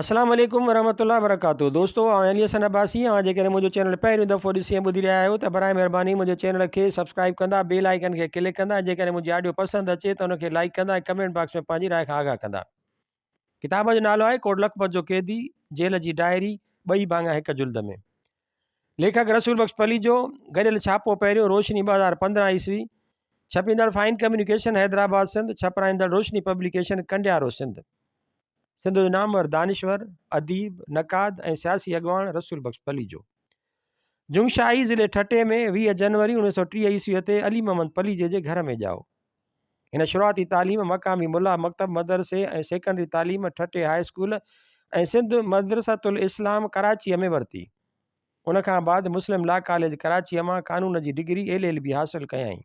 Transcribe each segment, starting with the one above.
اسلام عليڪم ورحمة الله وبرڪاته دوستو آئون علي حسن عباسي اوهان جيڪڏهن منهنجو چينل پهريون دفعو ڏسي ۽ ٻڌي رهيا آهيو ته برائي مهرباني منهنجي چينل کي سبسڪرائب ڪندا بيل آئيڪن کي ڪلڪ ڪندا ۽ جيڪڏهن منهنجي آڊيو پسند اچي ته ان کي لائيڪ ڪندا ۽ ڪمينٽ باڪس ۾ پنهنجي راء کان آگاهه ڪندا ڪتاب جو نالو آهي ڪوٽ لکپت جو قيدي جيل جي ڊائري ٻئي ڀاڱا هڪ جلد ۾ ليکڪ رسول بخش پليجو گڏيل ڇاپو پهريون روشني 2015 عيسوي ڇپيندڙ فائن ڪميونيڪيشن حيدرآباد سنڌ ڇپرائيندڙ روشني پبليڪيشن ڪنڊيارو سنڌ سنڌ جو نامور دانشور، اديب، نقاد ۽ سياسي اڳواڻ رسول بخش پليجو جنگشاهي ضلعي ٺٽي ۾ 20 جنوري 1930 عيسويء تي علي محمد پليجي جي گهر ۾ ڄائو. هن شروعاتي تعليم مقامي ملا مڪتب مدرسي ۽ سيڪنڊري تعليم ٺٽي هاء اسڪول ۽ سنڌ مدرسة الاسلام ڪراچيء ۾ ورتي. ان کان بعد مسلم لا ڪاليج ڪراچيء مان قانون جي ڊگري ايل ايل بي حاصل ڪيائين.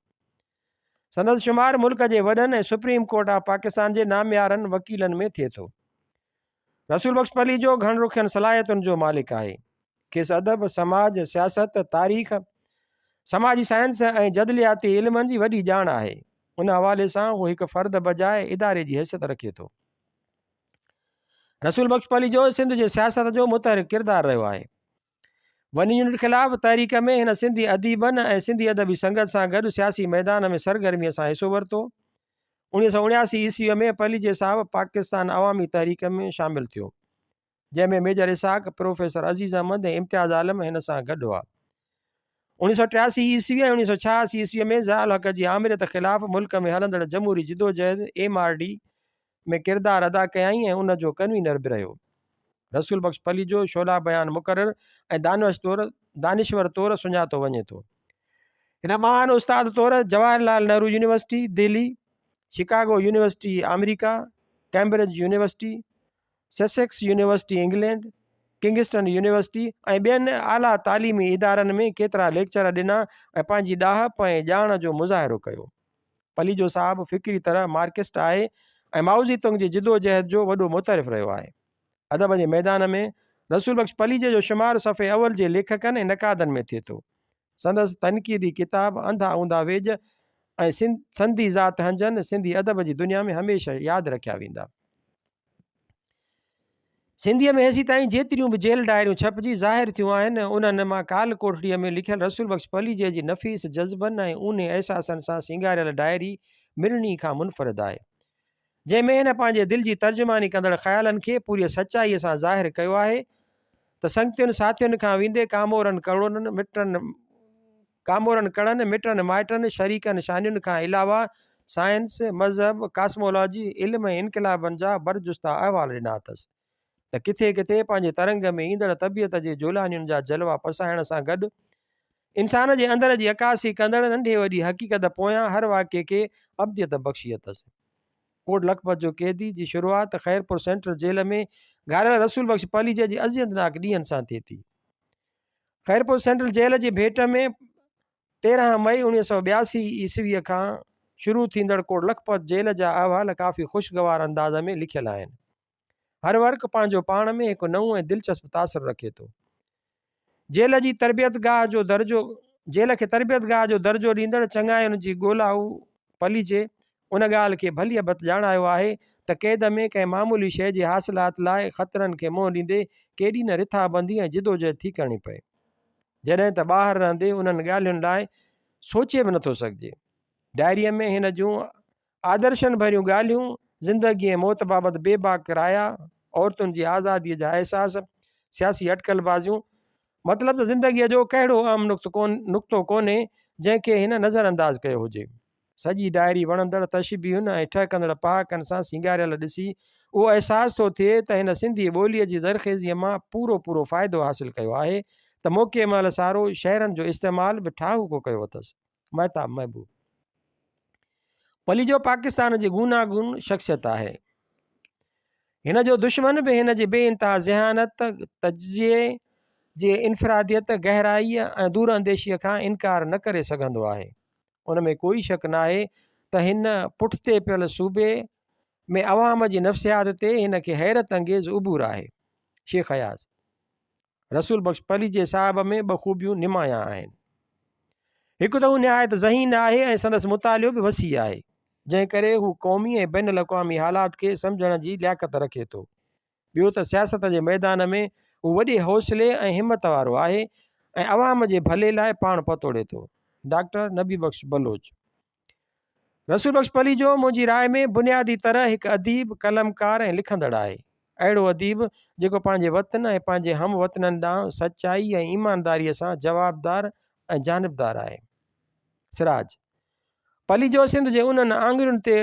سندس شمار ملڪ جي وڏن ۽ سپريم ڪورٽ آف پاڪستان جي ناميارن وڪيلن ۾ ٿئي ٿو. رسول بخش پليجو گهڻ رخين صلاحيتن جو مالڪ آهي. کيس ادب، سماج، سياست، تاريخ، سماجي سائنس ۽ جدلياتي علمن جي وڏي ڄاڻ آهي. ان حوالي سان هو هڪ فرد بجاء اداري جي حيثيت رکي ٿو. رسول بخش پليجو سنڌ جي سياست جو متحرڪ ڪردار رهيو آهي. ون يونٽ خلاف تحريڪ ۾ هن سنڌي اديبن ۽ سنڌي ادبي سنگت سان گڏ سياسي ميدان ۾ سرگرميء سان حصو ورتو. 1979 عيسويء ۾ پليجي صاحب پاڪستان عوامي تحريڪ ۾ شامل ٿيو، جنهن ۾ ميجر اسحاق، پروفيسر عزيز احمد ۽ امتياز عالم هن سان گڏ هئا. 1983 عيسوي ۽ 1986 عيسويء ۾ ضياء الحق جي آمريت خلاف ملڪ ۾ هلندڙ جمهوري جدوجهد، ايم آر ڊي، ۾ ڪردار ادا ڪيائين ۽ ان جو ڪنوينر به رهيو. رسول بخش پليجو شعله بيان مقرر ۽ دانشور طور سڃاتو وڃي ٿو. هن مهان استاد طور Jawahar Lal Nehru university, Delhi, Chicago university, America, Cambridge university, Sussex university, England, Kingston university ۽ ٻين اعليٰ تعليمي ادارن ۾ ڪيترا ليڪچر ڏنا ۽ پنهنجي ڏاهپ ۽ ڄاڻ جو مظاهرو ڪيو. پليجو صاحب فڪري طرح مارڪسٽ آهي ۽ مائوزي تنگ جي جدوجهد جو وڏو معترف رهيو آهي. ادب جي ميدان ۾ رسول بخش پليجي جو شمار صف اول جي ليکڪن ۽ نقادن ۾ ٿئي ٿو. سندس تنقيدي ڪتاب انڌا اونڌا ويڄ ۽ سنڌي ذات هنجن سنڌي ادب جي دنيا ۾ هميشه ياد رکيا ويندا. سنڌيء ۾ هيسيتائين جيتريون به جيل ڊائريون ڇپجي ظاهر ٿيون آهن، انهن مان ڪال ڪوٺڙيء ۾ لکيل رسول بخش پليجي جي نفيس جذبن ۽ اونهي احساسن سان سينگاريل ڊائري مڙني کان منفرد آهي، جنهن ۾ هن پنهنجي دل جي ترجماني ڪندڙ خيالن کي پوريء سچائيء سان ظاهر ڪيو آهي ته سنگتين ساٿين کان ويندي ڪامورن ڪڙون مٽن ڪامورن ڪڙن، مٽن مائٽن، شريڪن شانين کان علاوه سائنس، مذهب، ڪاسمولاجي، علم ۽ انقلابن جا برجستا احوال ڏنا اٿس ته ڪٿي ڪٿي پنهنجي ترنگ ۾ ايندڙ طبيعت جي جولانين جا جلوا پسائڻ سان گڏ انسان جي اندر جي عڪاسي ڪندڙ ننڍي وڏي حقيقت پويان هر واقعي کي ابديت بخشي اٿس. ڪوٽ لکپت جو قيدي جي شروعات خيرپور سينٽرل جيل ۾ گهاريل رسول بخش پليجي جي اذيتناڪ ڏينهن سان ٿئي ٿي. خيرپور سينٽرل جيل جي ڀيٽ ۾ 13 مئي 1982 عيسويء کان شروع ٿيندڙ ڪوٽ لکپت جيل جا احوال ڪافي خوشگوار انداز ۾ لکيل آهن. هر ورق پنهنجو پاڻ ۾ هڪ نئون ۽ دلچسپ تاثر رکي ٿو. جيل جي تربيت گاهه جو درجو جيل کي تربيت گاهه جو درجو ڏيندڙ چڱاين جي ڳولائو پليجي ان ڳالهه کي ڀليء ڀت ڄاڻايو آهي ته قيد ۾ ڪنهن معمولي شيء جي حاصلات لاء خطرن کي منهن ڏيندي ڪيڏي نه رٿابندي ۽ جدوجهد ٿي ڪرڻي پئي. جڏهن ته ٻاهر رهندي انهن ڳالهين لاء سوچي به نٿو سگهجي. ڊائريء ۾ هن جون آدرشن ڀريون ڳالهيون، زندگي ۽ موت بابت بي باڪ رايا، عورتن جي آزاديء جا احساس، سياسي اٽڪل بازيون، مطلب ته زندگيء جو ڪهڙو اهم نقطو ڪونهي، جنهن کي هن نظرانداز ڪيو هجي. سڄي ڊائري وڻندڙ تشبيهن ۽ ٺهڪندڙ پهاڪن سان سينگاريل ڏسي اهو احساس ٿو ٿئي ته هن سنڌي ٻوليء جي زرخيزيء مان پورو پورو فائدو حاصل ڪيو آهي ته موقعي مهل سارو شعرن جو استعمال به ٺاهوڪو ڪيو اٿس. مهتاب محبوب پليجو پاڪستان جي گوناگون شخصيت آهي. هن جو دشمن به هن جي بي انتها ذهانت، تجزيي جي انفراديت، گهرائيء ۽ دور انديشيء کان انڪار نه ڪري سگهندو آهي. ان ۾ ڪوئي شڪ ناهي ته هن پٺتي پيل صوبي ۾ عوام جي نفسيات تي هن کي حيرت انگيز عبور آهي. شيخ اياز، رسول بخش پليجي صاحب ۾ ٻه خوبيون نمايان آهن. هڪ ته هو نهايت ذهين آهي ۽ سندس مطالعو به وسيع آهي، جنهن ڪري هو قومي ۽ بين الاقوامي حالات کي سمجهڻ جي لياقت رکي ٿو. ٻيو ته سياست جي ميدان ۾ هو وڏي حوصلي ۽ همت وارو آهي ۽ عوام جي ڀلي لاء پاڻ پتوڙي ٿو. ڊاڪٽر نبي بخش بلوچ. رسول بخش پليجو منهنجي راء ۾ بنيادي طرح هڪ اديب، قلمڪار ۽ لکندڙ آهي. اهڙو اديب جيڪو پنهنجي وطن ۽ پنهنجي هم وطنن ڏانهن سچائي ۽ ايمانداريء سان جوابدار ۽ جانبدار آهي. سراج پليجو سنڌ جي انهن آڱرين تي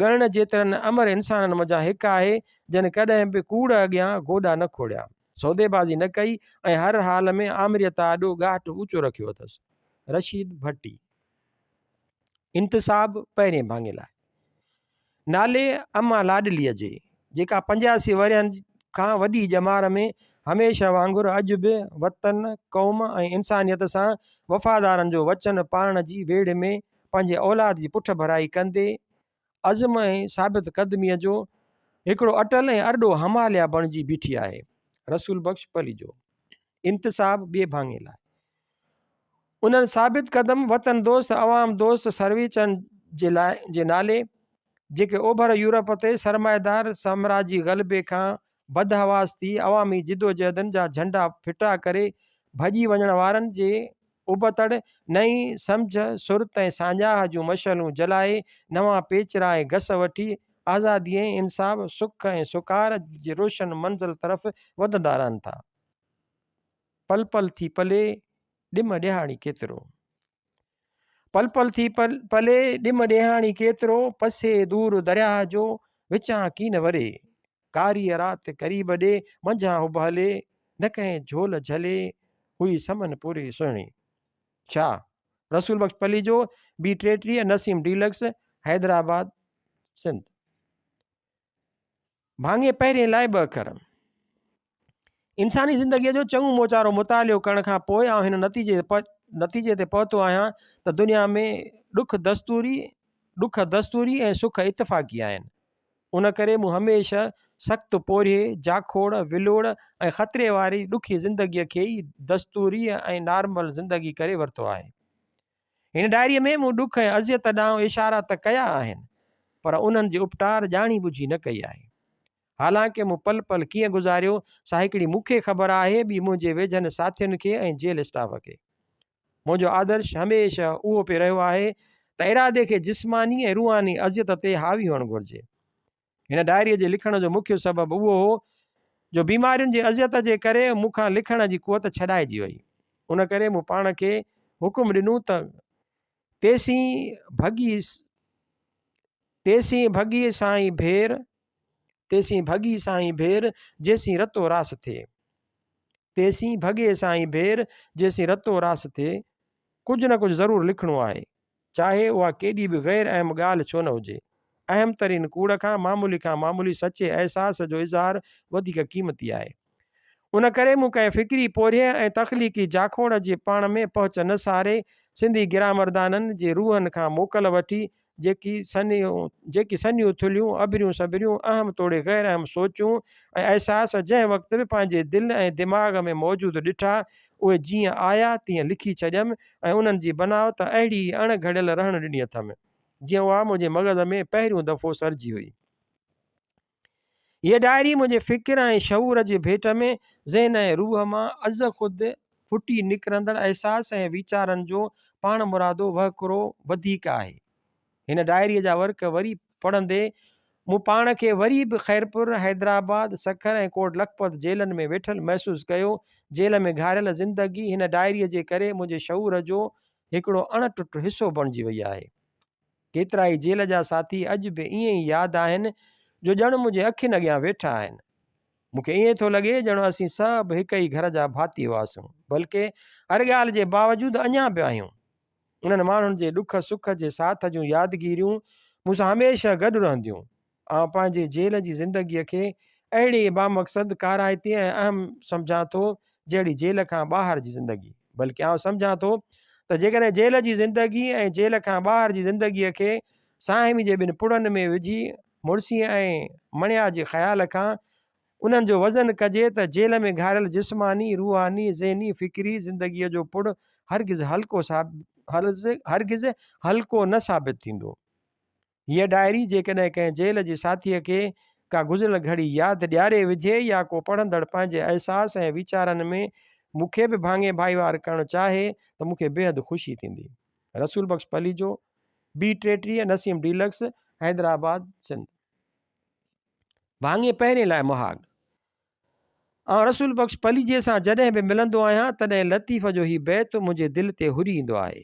ڳڻڻ جيترن امر انسانن منجهان هڪ آهي، جن ڪڏهن به ڪوڙ اڳيان گوڏا نه کوڙيا، سوديبازي نه ڪئي ۽ هر حال ۾ آمريت آڏو ڳاٽ اوچو رکيو اٿس. رشيد ڀٽي. انتساب پهرين ڀاڱي لاء. نالي اما لاڏليء جي، جيڪا 85 ورهين کان وڏي ڄمار ۾ هميشه وانگر اڄ به وطن، قوم ۽ انسانيت سان وفادارن جو وچن پاڙڻ جي ويڙهه ۾ پنهنجي اولاد جي پٺڀرائي ڪندي عزم ۽ ثابت قدميء جو هڪڙو اٽل ۽ ارڏو هماليه بڻجي بيٺي آهي. رسول بخش پليجو. انتساب ٻئي ڀاڱي لاء. انهن ثابت قدم وطن دوست عوام دوست سرويچن جي لاء جي نالي جيڪي اوڀر يورپ تي سرمائيدار سامراجي غلبي کان بدحواس ٿي عوامي جدوجهدن جا جهنڊا ڦٽا ڪري ڀڄي وڃڻ وارن جي ابتڙ نئين سمجهه، سرت ۽ ساڃاهه جون مشعلون جلائي نوان پيچرا ۽ گس وٺي آزادي ۽ انصاف، سک ۽ سڪار جي روشن منزل طرف وڌندا رهن ٿا. پل پل ٿي پلي، ڏم ڏيهاڻي ڪيترو. پل پل ٿي پلي، ڏم ڏيهاڻي ڪيترو، پسي دور درياهه جو، وچان ڪين وري. ڪاريء رات قريب ڏي، منجهان حب هلي، نه ڪنهن جهول جهلي، هئي سمن پوري سهڻي. ڇا؟ رسول بخش پليجو، بي 33، نسيم ڊيلڪس، حيدرآباد، سنڌ. ڀاڱي پهرين لاء ٻه اکر. انساني زندگيء جو چڱو موچارو مطالعو ڪرڻ کان پوء آئون هن نتيجي تي پهتو آهيان ته دنيا ۾ ڏک دستوري ڏک دستوري ۽ سک اتفاقي آهن. ان ڪري مون هميشه سخت پورهيي، جاکوڙ، ولوڙ ۽ خطري واري ڏکي زندگيء کي ئي دستوري ۽ نارمل زندگي ڪري ورتو آهي. هن ڊائريء ۾ مون ڏک ۽ اذيت ڏانهن اشارا ته ڪيا آهن، پر انهن جي اپٽار ڄاڻي ٻجهي نه ڪئي آهي. حالانڪه مون پل پل ڪيئن گذاريو، سا هڪڙي مون کي خبر آهي، ٻي منهنجي ويجهن ساٿين کي ۽ جيل اسٽاف کي. منهنجو آدرش هميشه اهو پئي رهيو آهي ته ارادي کي جسماني ۽ روحاني اذيت تي حاوي هئڻ گهرجي. هن ڊائريء جي لکڻ جو مکيه سبب اهو هو جو بيمارين جي اذيت جي ڪري مون کان لکڻ جي قوت ڇڏائجي وئي. ان ڪري مون پاڻ کي حڪم ڏنو ته تيسين ڀڳي تيسين ڀڳي سائين ڀير تيسين ڀڳي سائين ڀير جيسين رتو راس ٿئي. تيسين ڀڳي سائين ڀير جيسين رتو راس ٿئي. ڪجهه نه ڪجهه ضرور لکڻو آهي. چاهي اها ڪيڏي به غير اهم ڳالهه ڇو نه هجي. اهم ترين ڪوڙ کان معمولي کان معمولي سچي احساس جو اظهار وڌيڪ قيمتي آهي. ان ڪري مون ڪنهن فڪري پورهيي ۽ تخليقي جاکوڙ جي پاڻ ۾ پهچ نه ساري سنڌي گرامردانن جي روحن کان موڪل وٺي جيڪي سنهيون جيڪي سنهيون ٿلهيون، اڀريون سڀريون، اهم توڙي غير اهم سوچون ۽ احساس جنهن وقت به پنهنجي دل ۽ دماغ ۾ موجود ڏٺا، اهي جيئن آيا تيئن لکي ڇڏيم ۽ انهن جي بناوت اهڙي ئي اڻ گهڙيل رهڻ ڏني اٿم، جيئن اها منهنجي مغز ۾ پهريون دفعو سرجي هئي. هيء ڊائري منهنجي فڪر ۽ شعور جي ڀيٽ ۾ ذهن ۽ روح مان ازخود ڦٽي نڪرندڙ احساس ۽ ويچارن جو پاڻمرادو وهڪرو وڌيڪ آهي. هن ڊائريء جا ورق وري پڙهندي مون پاڻ کي وري به خيرپور، حيدرآباد، سکر ۽ ڪوٽ لکپت جيلن ۾ ويٺل محسوس ڪيو. جيل ۾ گهاريل زندگي هن ڊائريء جي ڪري منهنجي شعور جو هڪڙو اڻ ٽٽ حصو بڻجي وئي آهي. ڪيترائي جيل جا ساٿي اڄ به ائين ئي ياد آهن جو ڄڻ منهنجي اکين اڳيان ويٺا آهن. مون کي ائين ٿو لڳي ڄڻ اسين سڀ هڪ ئي گهر جا ڀاتي هئاسون، بلڪه هر ڳالهه جي باوجود اڃا به آهيون. انهن ماڻهن جي ڏک سک جي ساٿ جون يادگيريون مون سان هميشه گڏ رهنديون. آئون پنهنجي جيل جي زندگيء کي اهڙي ئي بامقصد، ڪارائتي ۽ اهم سمجهان ٿو، جهڙي جيل کان ٻاهر جي زندگي. بلڪه آئون سمجهان ٿو ته جيڪڏهن جيل جي زندگي ۽ جيل کان ٻاهر جي زندگيء کي ساهمي جي ٻن پڙن ۾ وجهي مڙسيء ۽ مڻيا جي خيال کان انهن جو وزن ڪجي ته جيل ۾ گهاريل جسماني، روحاني، ذهني، فڪري زندگيء جو پڙ هرگز هلڪو هرگز هلڪو نه ثابت ٿيندو. هيء ڊائري جيڪڏهن ڪنهن جيل جي ساٿيء کي ڪا گذريل گهڙي ياد ڏياري وجهي يا ڪو پڙهندڙ پنهنجي احساس ۽ ويچارن ۾ مون کي به ڀاڱي ڀائيوار ڪرڻ چاهي ته مون کي بيحد خوشي ٿيندي. رسول بخش پليجو، بي 33، نسيم ڊيلڪس، حيدرآباد، سنڌ. ڀاڱي پهرين لاء مهاڳ. آئون رسول بخش پليجي سان جڏهن به ملندو آهيان تڏهن لطيف جو هي بيت منهنجي دل تي هري ايندو آهي.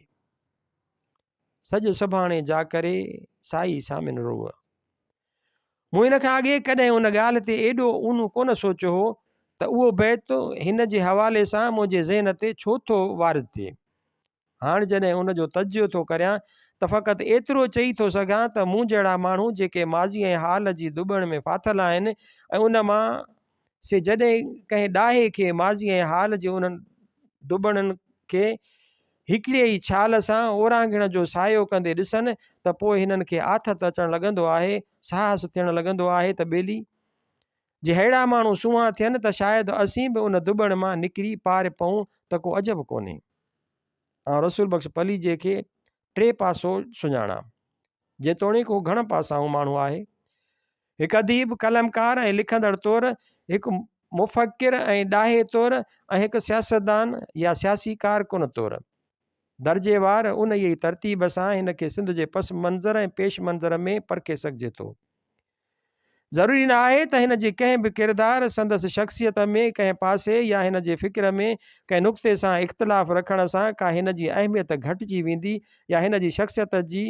سڄ سڀاڻي جا ڪري، سائي سامين روء. مون هن کان اڳي ڪڏهن ان ڳالهه تي ايڏو اونهون ڪونه سوچيو هو ته اهو بيت هن جي حوالي سان منهنجي ذهن تي ڇو ٿو وارد ٿئي. هاڻ جڏهن ان جو تجزيو ٿو ڪريان ته فقط ايترو چئي ٿو سگهان ته مون جهڙا ماڻهو جيڪي ماضي ۽ حال جي ڌٻڻ ۾ ڦاٿل آهن ۽ ان مان سي جڏهن ڪنهن ڏاهي کي ماضي ۽ حال جي انهن ڌٻڻن کي هڪڙي ئي ڇال سان اورانگهڻ جو سعيو ڪندي ڏسن ته پوء هنن کي آٿت اچڻ لڳندو آهي، ساهس ٿيڻ لڳندو آهي ته ٻيلي! جي ههڙا ماڻهو سونهان ٿين ته شايد اسين به ان ڌٻڻ مان نڪري پار پئون ته ڪو عجب ڪونهي. آئون رسول بخش پليجي کي ٽي پاسو سڃاڻان. جيتوڻيڪ هو گهڻ پاسائون ماڻهو آهي. هڪ اديب، قلمڪار ۽ لکندڙ طور، هڪ مفڪر ۽ ڏاهي طور ۽ هڪ سياستدان يا سياسي ڪارڪن طور. درجيوار انهيء ئي ترتيب سان هن کي سنڌ جي پس منظر ۽ پيش منظر ۾ پرکي سگهجي ٿو. ضروري نه آهي ته هن جي ڪنهن به ڪردار، سندس شخصيت ۾ ڪنهن پاسي يا هن جي فڪر ۾ ڪنهن نقطي سان اختلاف رکڻ سان ڪا هن جي اهميت گهٽجي ويندي يا هن جي شخصيت جي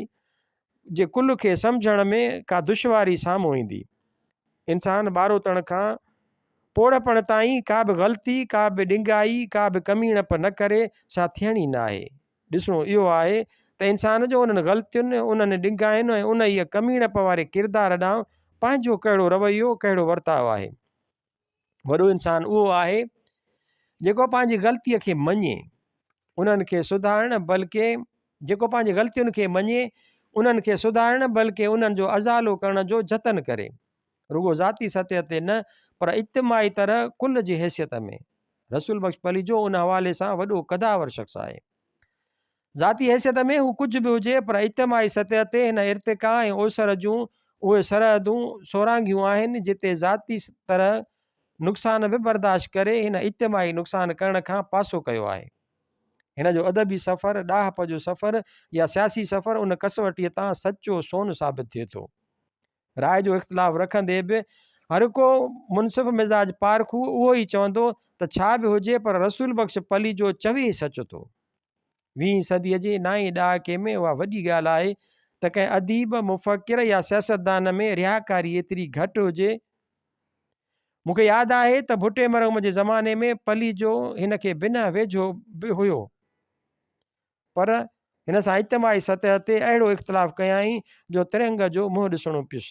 جي ڪل کي سمجهڻ ۾ ڪا دشواري سامهون ايندي. انسان ٻاروتڻ کان پوڙهپڻ تائين ڪا به غلطي، ڪا به ڏنگائي، ڪا به ڪميڻپ نه ڪري سا ٿيڻي ناهي. ڏسڻو اهو آهي ته انسان جو انهن غلطين، انهن ڏنگاين ۽ انهيء ڪميڻپ واري ڪردار ڏانهن پنهنجو ڪهڙو رويو، ڪهڙو ورتاء آهي. وڏو انسان اهو آهي، جيڪو پنهنجي غلطيء کي مڃي، انهن کي سڌارڻ بلڪه جيڪو پنهنجي غلطين کي مڃي، انهن کي سڌارڻ بلڪه انهن جو ازالو ڪرڻ جو جتن ڪري. رڳو ذاتي سطح تي نه پر اجتماعي طرح ڪل جي حيثيت ۾. رسول بخش پليجو ان حوالي سان وڏو قدآور شخص آهي. ذاتي حيثيت ۾ هو ڪجهه به هجي پر اجتماعي سطح تي هن ارتقا ۽ اوسر جون اهي سرحدون سورانگهيون آهن جتي ذاتي طرح نقصان به برداشت ڪري هن اجتماعي نقصان ڪرڻ کان پاسو ڪيو آهي. هن جو ادبي سفر، ڏاهپ جو سفر يا سياسي سفر ان ڪسوٽيء تان سچو سون ثابت ٿئي ٿو. راء جو اختلاف رکندي به هر ڪو منصف مزاج پارکو اهو ئي چوندو ته ڇا به هجي پر رسول بخش پليجو چوي سچ ٿو. ويهين صديء جي نائين ڏهاڪي ۾ اها وڏي ڳالهه آهي ته ڪنهن اديب، مفڪر يا سياستدان ۾ رياڪاري ايتري گهٽ هجي. مون کي ياد آهي ته ڀٽي مرحوم جي زماني ۾ پليجو هن کي بنهه ويجهو به هيو. پر هن سان اجتماعي سطح تي اهڙو اختلاف ڪيائين جو ترنگ جو منهن ڏسڻو پيس.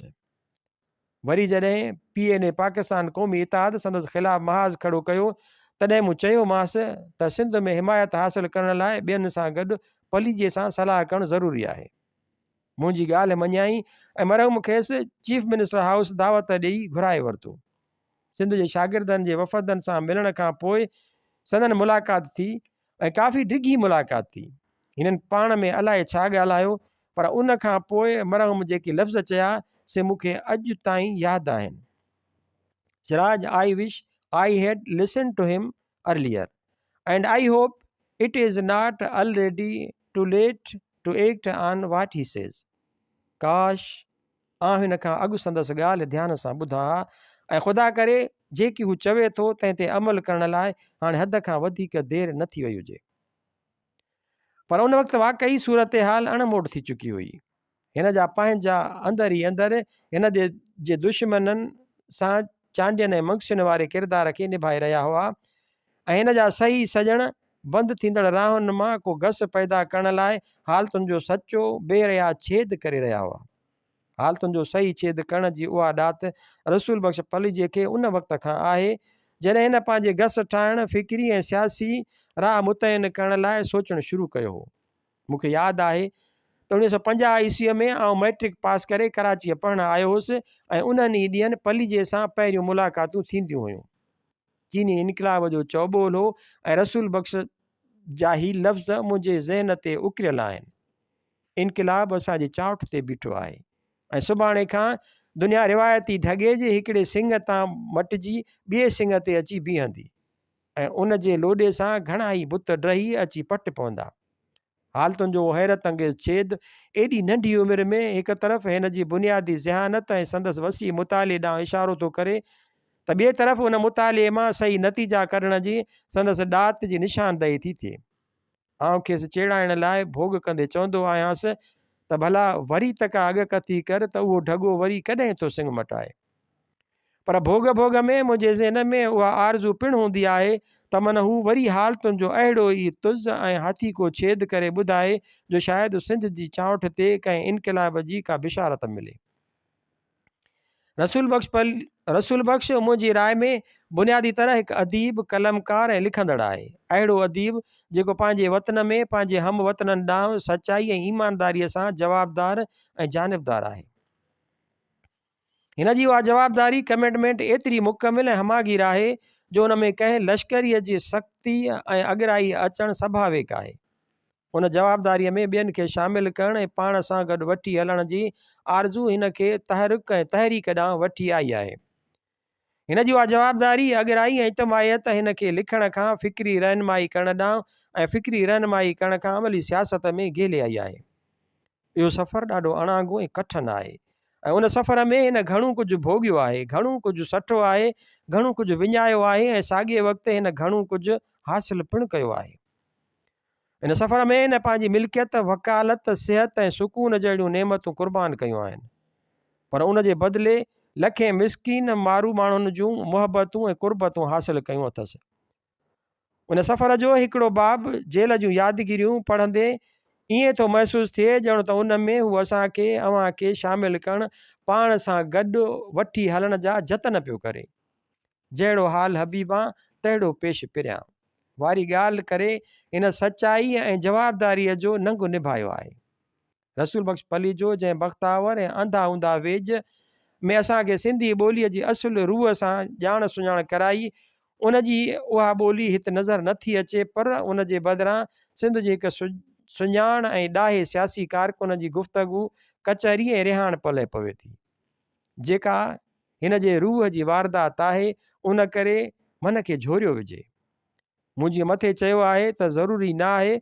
وري جڏهن پي اين اي پاڪستان قومي اتحاد سندس خلاف محاذ کڙو ڪيو تڏهن مون چيومانس ته سنڌ ۾ حمايت حاصل ڪرڻ لاء ٻين سان گڏ پليجي سان صلاح ڪرڻ ضروري آهي. منهنجي ڳالهه مڃيائين ۽ مرحوم کيس چيف منسٽر هائوس دعوت ڏيئي گهرائي ورتو. سنڌ جي شاگردن جي وفدن سان ملڻ کان پوء سندن ملاقات ٿي ۽ ڪافي ڊگهي ملاقات ٿي. هنن پاڻ ۾ الائي ڇا ڳالهايو، پر ان کان پوء مرحوم جيڪي لفظ چيا، سي مون کي اڄ تائين ياد آهن. Siraj, I wish I had listened to him earlier and I hope it is not already too late to act on what he says. ڪاش! آئون هن کان اڳ سندس ڳالهه ڌيان سان ٻڌان ها ۽ خدا ڪري جيڪي هو چوي ٿو تنهن تي عمل ڪرڻ لاء هاڻي حد کان وڌيڪ دير نه ٿي وئي هجي. پر ان وقت واقعي صورتحال اڻ موٽ ٿي چڪي هئي. هن جا پنهنجا اندر ئي اندر هن جي دشمنن سان چانڊين ۽ منگسين واري ڪردار کي نڀائي رهيا هئا ۽ هن جا صحيح سڄڻ بند ٿيندڙ راهن مان ڪو گس پيدا ڪرڻ لاء حالتن جو سچو بي ريا ڇيد ڪري رهيا هئا. حالتن جو صحيح ڇيد ڪرڻ جي اها ڏات رسول بخش پليجي کي ان وقت کان آهي، جڏهن هن پنهنجي گس ٺاهڻ، فڪري ۽ سياسي راهه متعين ڪرڻ لاء سوچڻ شروع ڪيو هو. مون کي ياد آهي ته 1950 عيسويء ۾ آئون مئٽرڪ پاس ڪري ڪراچيء پڙهڻ آيو هوس ۽ انهن ئي ڏينهن پليجي سان پهريون ملاقاتون ٿينديون هيون. چيني انقلاب جو چئوٻول هو ۽ رسول بخش جا هي لفظ منهنجي ذهن تي اڪريل آهن. انقلاب اسان جي چانئٺ تي بيٺو آهي ۽ سڀاڻي کان دنيا روايتي ڍڳي جي هڪڙي سڱ تان مٽجي ٻئي سڱ تي اچي بيهندي ۽ ان جي لوڏي سان گهڻا ئي بت ڊهي اچي پٽ پوندا. حالتن جو اهو حيرت انگيز ڇيد ايڏي ننڍي عمر ۾ هڪ طرف هن جي بنيادي ذهانت ۽ سندس وسيع مطالعي ڏانهن اشارو ٿو ڪري ته ٻئي طرف ان مطالعي مان صحيح نتيجا ڪڍڻ جي سندس ڏات جي نشاندهي ٿي ٿئي. آئون کيس چيڙائڻ لاء ڀوڳ ڪندي چوندو آهيانس ته ڀلا وري ته ڪا اڳڪٿي ڪر ته اهو ڍڳو وري ڪڏهن ٿو سڱ مٽائي. پر ڀوڳ ڀوڳ ۾ منهنجي ذهن ۾ اها آرزو پڻ هوندي آهي ته من هو وري حالتن جو اهڙو ئي تز ۽ هٿيڪو ڇيد ڪري ٻڌائي جو شايد سنڌ جي چانئٺ تي ڪنهن انقلاب جي ڪا بشارت ملي. رسول بخش رسول بخش منهنجي راء ۾ بنيادي طرح هڪ اديب، قلمڪار ۽ لکندڙ آهي. اهڙو اديب جيڪو پنهنجي وطن ۾ پنهنجي هم وطنن ڏانهن سچائي ۽ ايمانداريء سان جوابدار ۽ جانبدار آهي. هن جي اها جوابداري، Commitment، ايتري مڪمل ۽ هماگير آهي جو ان ۾ ڪنهن لشڪريء جي سختي ۽ اڳرائي اچڻ سڀاويڪ آهي. ان جوابداريء ۾ ٻين کي شامل ڪرڻ ۽ پاڻ سان گڏ وٺي هلڻ جي آرزو هن کي تحرڪ ۽ تحريڪ ڏانهن وٺي آئي آهي. هن جي اها جوابداري، اڳرائي ۽ اجتماعيت هن کي لکڻ کان فڪري رهنمائي ڪرڻ ڏانهن ۽ فڪري رهنمائي ڪرڻ کان عملي سياست ۾ گهلي آئي آهي. اهو سفر ڏاڍو اڻانگو ۽ ڪٺن آهي ۽ ان سفر ۾ هن گهڻو ڪجهه ڀوڳيو آهي، گهڻو ڪجهه سٺو آهي، گهڻو ڪجهه وڃايو آهي ۽ ساڳئي وقت هن گهڻو ڪجهه حاصل پڻ ڪيو آهي. ان سفر ۾ هن پنهنجي ملڪيت، وڪالت، صحت ۽ سڪون جهڙيون نعمتون قربان ڪيون آهن، پر ان جي بدلي لکين مسڪين مارو ماڻهن جون محبتون ۽ قربتون حاصل ڪيون اٿس. ان سفر جو هڪڙو باب جيل جون يادگيريون پڙهندي ائين ٿو محسوس ٿئي ڄڻ ته ان ۾ هو اسان کي، اوهان کي شامل ڪرڻ، پاڻ سان گڏ وٺي هلڻ جا جتن پيو ڪري. جهڙو حال حبيبان، تهڙو پيش پريان. واري ڳالهه ڪري هن سچائيء ۽ جوابداريء جو ننگ نڀايو آهي. رسول بخش پليجو جنهن بختاور ۽ انڌا اونڌا ويڄ ۾ اسان کي سنڌي ٻوليء جي اصل روح سان ڄاڻ سڃاڻ ڪرائي، ان جي اها ٻولي هت نظر نه ٿي اچي پر ان جي بدران سنڌ جي هڪ سڃاڻ ۽ ڏاهي سياسي ڪارڪن جي گفتگو، ڪچهري ۽ رهاڻ پلئه پوي ٿي، جيڪا هن جي روح جي واردات آهي، ان ڪري من کي جهوريو وجهي. مون جيئن مٿي چيو آهي ته ضروري نه آهي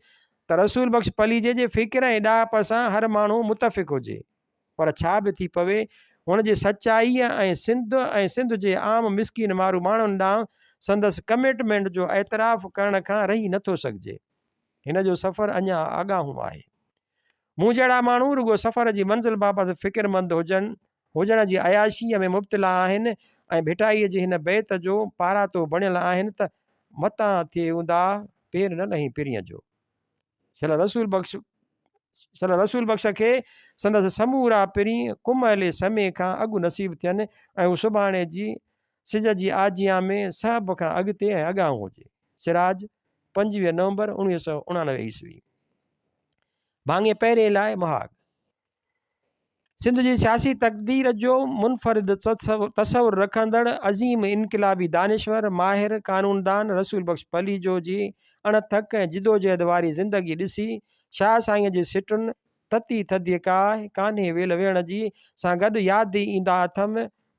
ته رسول بخش پليجي جي فڪر ۽ ڏاهپ سان هر ماڻهو متفق هجي پر ڇا به ٿي پوي هن جي سچائيء ۽ سنڌ ۽ سنڌ جي عام مسڪين مارو ماڻهن ڏانهن سندس ڪمٽمينٽ جو اعتراف ڪرڻ کان رهي نٿو سگهجي. هن جو سفر اڃا آڳاهون آهي. مون جهڙا ماڻهو رڳو سفر جي منزل بابت فڪرمند هجن هجڻ جي عياشيء ۾ مبتلا آهن ۽ ڀٽائيء جي هن بيت جو پاراتو بڻيل آهن ته متان ٿئي اونداهه، پير نه لهين پرينء جو. شل رسول بخش شل رسول بخش کي سندس سمورا پرين ڪمهلي سمي کان اڳ نصيب ٿين ۽ هو سڀاڻي جي سج جي آجيان ۾ سڀ کان اڳتي ۽ اڳاهون هجي. سراج، 25 نومبر 1989 عيسوي. ڀاڱي پهرين لاء مهاڳ. سنڌ جي سياسي تقدير جو منفرد تصور رکندڙ عظيم انقلابي دانشور، ماهر قانوندان رسول بخش پليجو جي اڻ ٿڪ ۽ جدوجهد واري زندگي ڏسي شاهه سائينء جي سٽن تتي ٿڌيء ڪاهه، ڪانهي ويل ويهڻ جي سان گڏ ياد ئي ايندا اٿم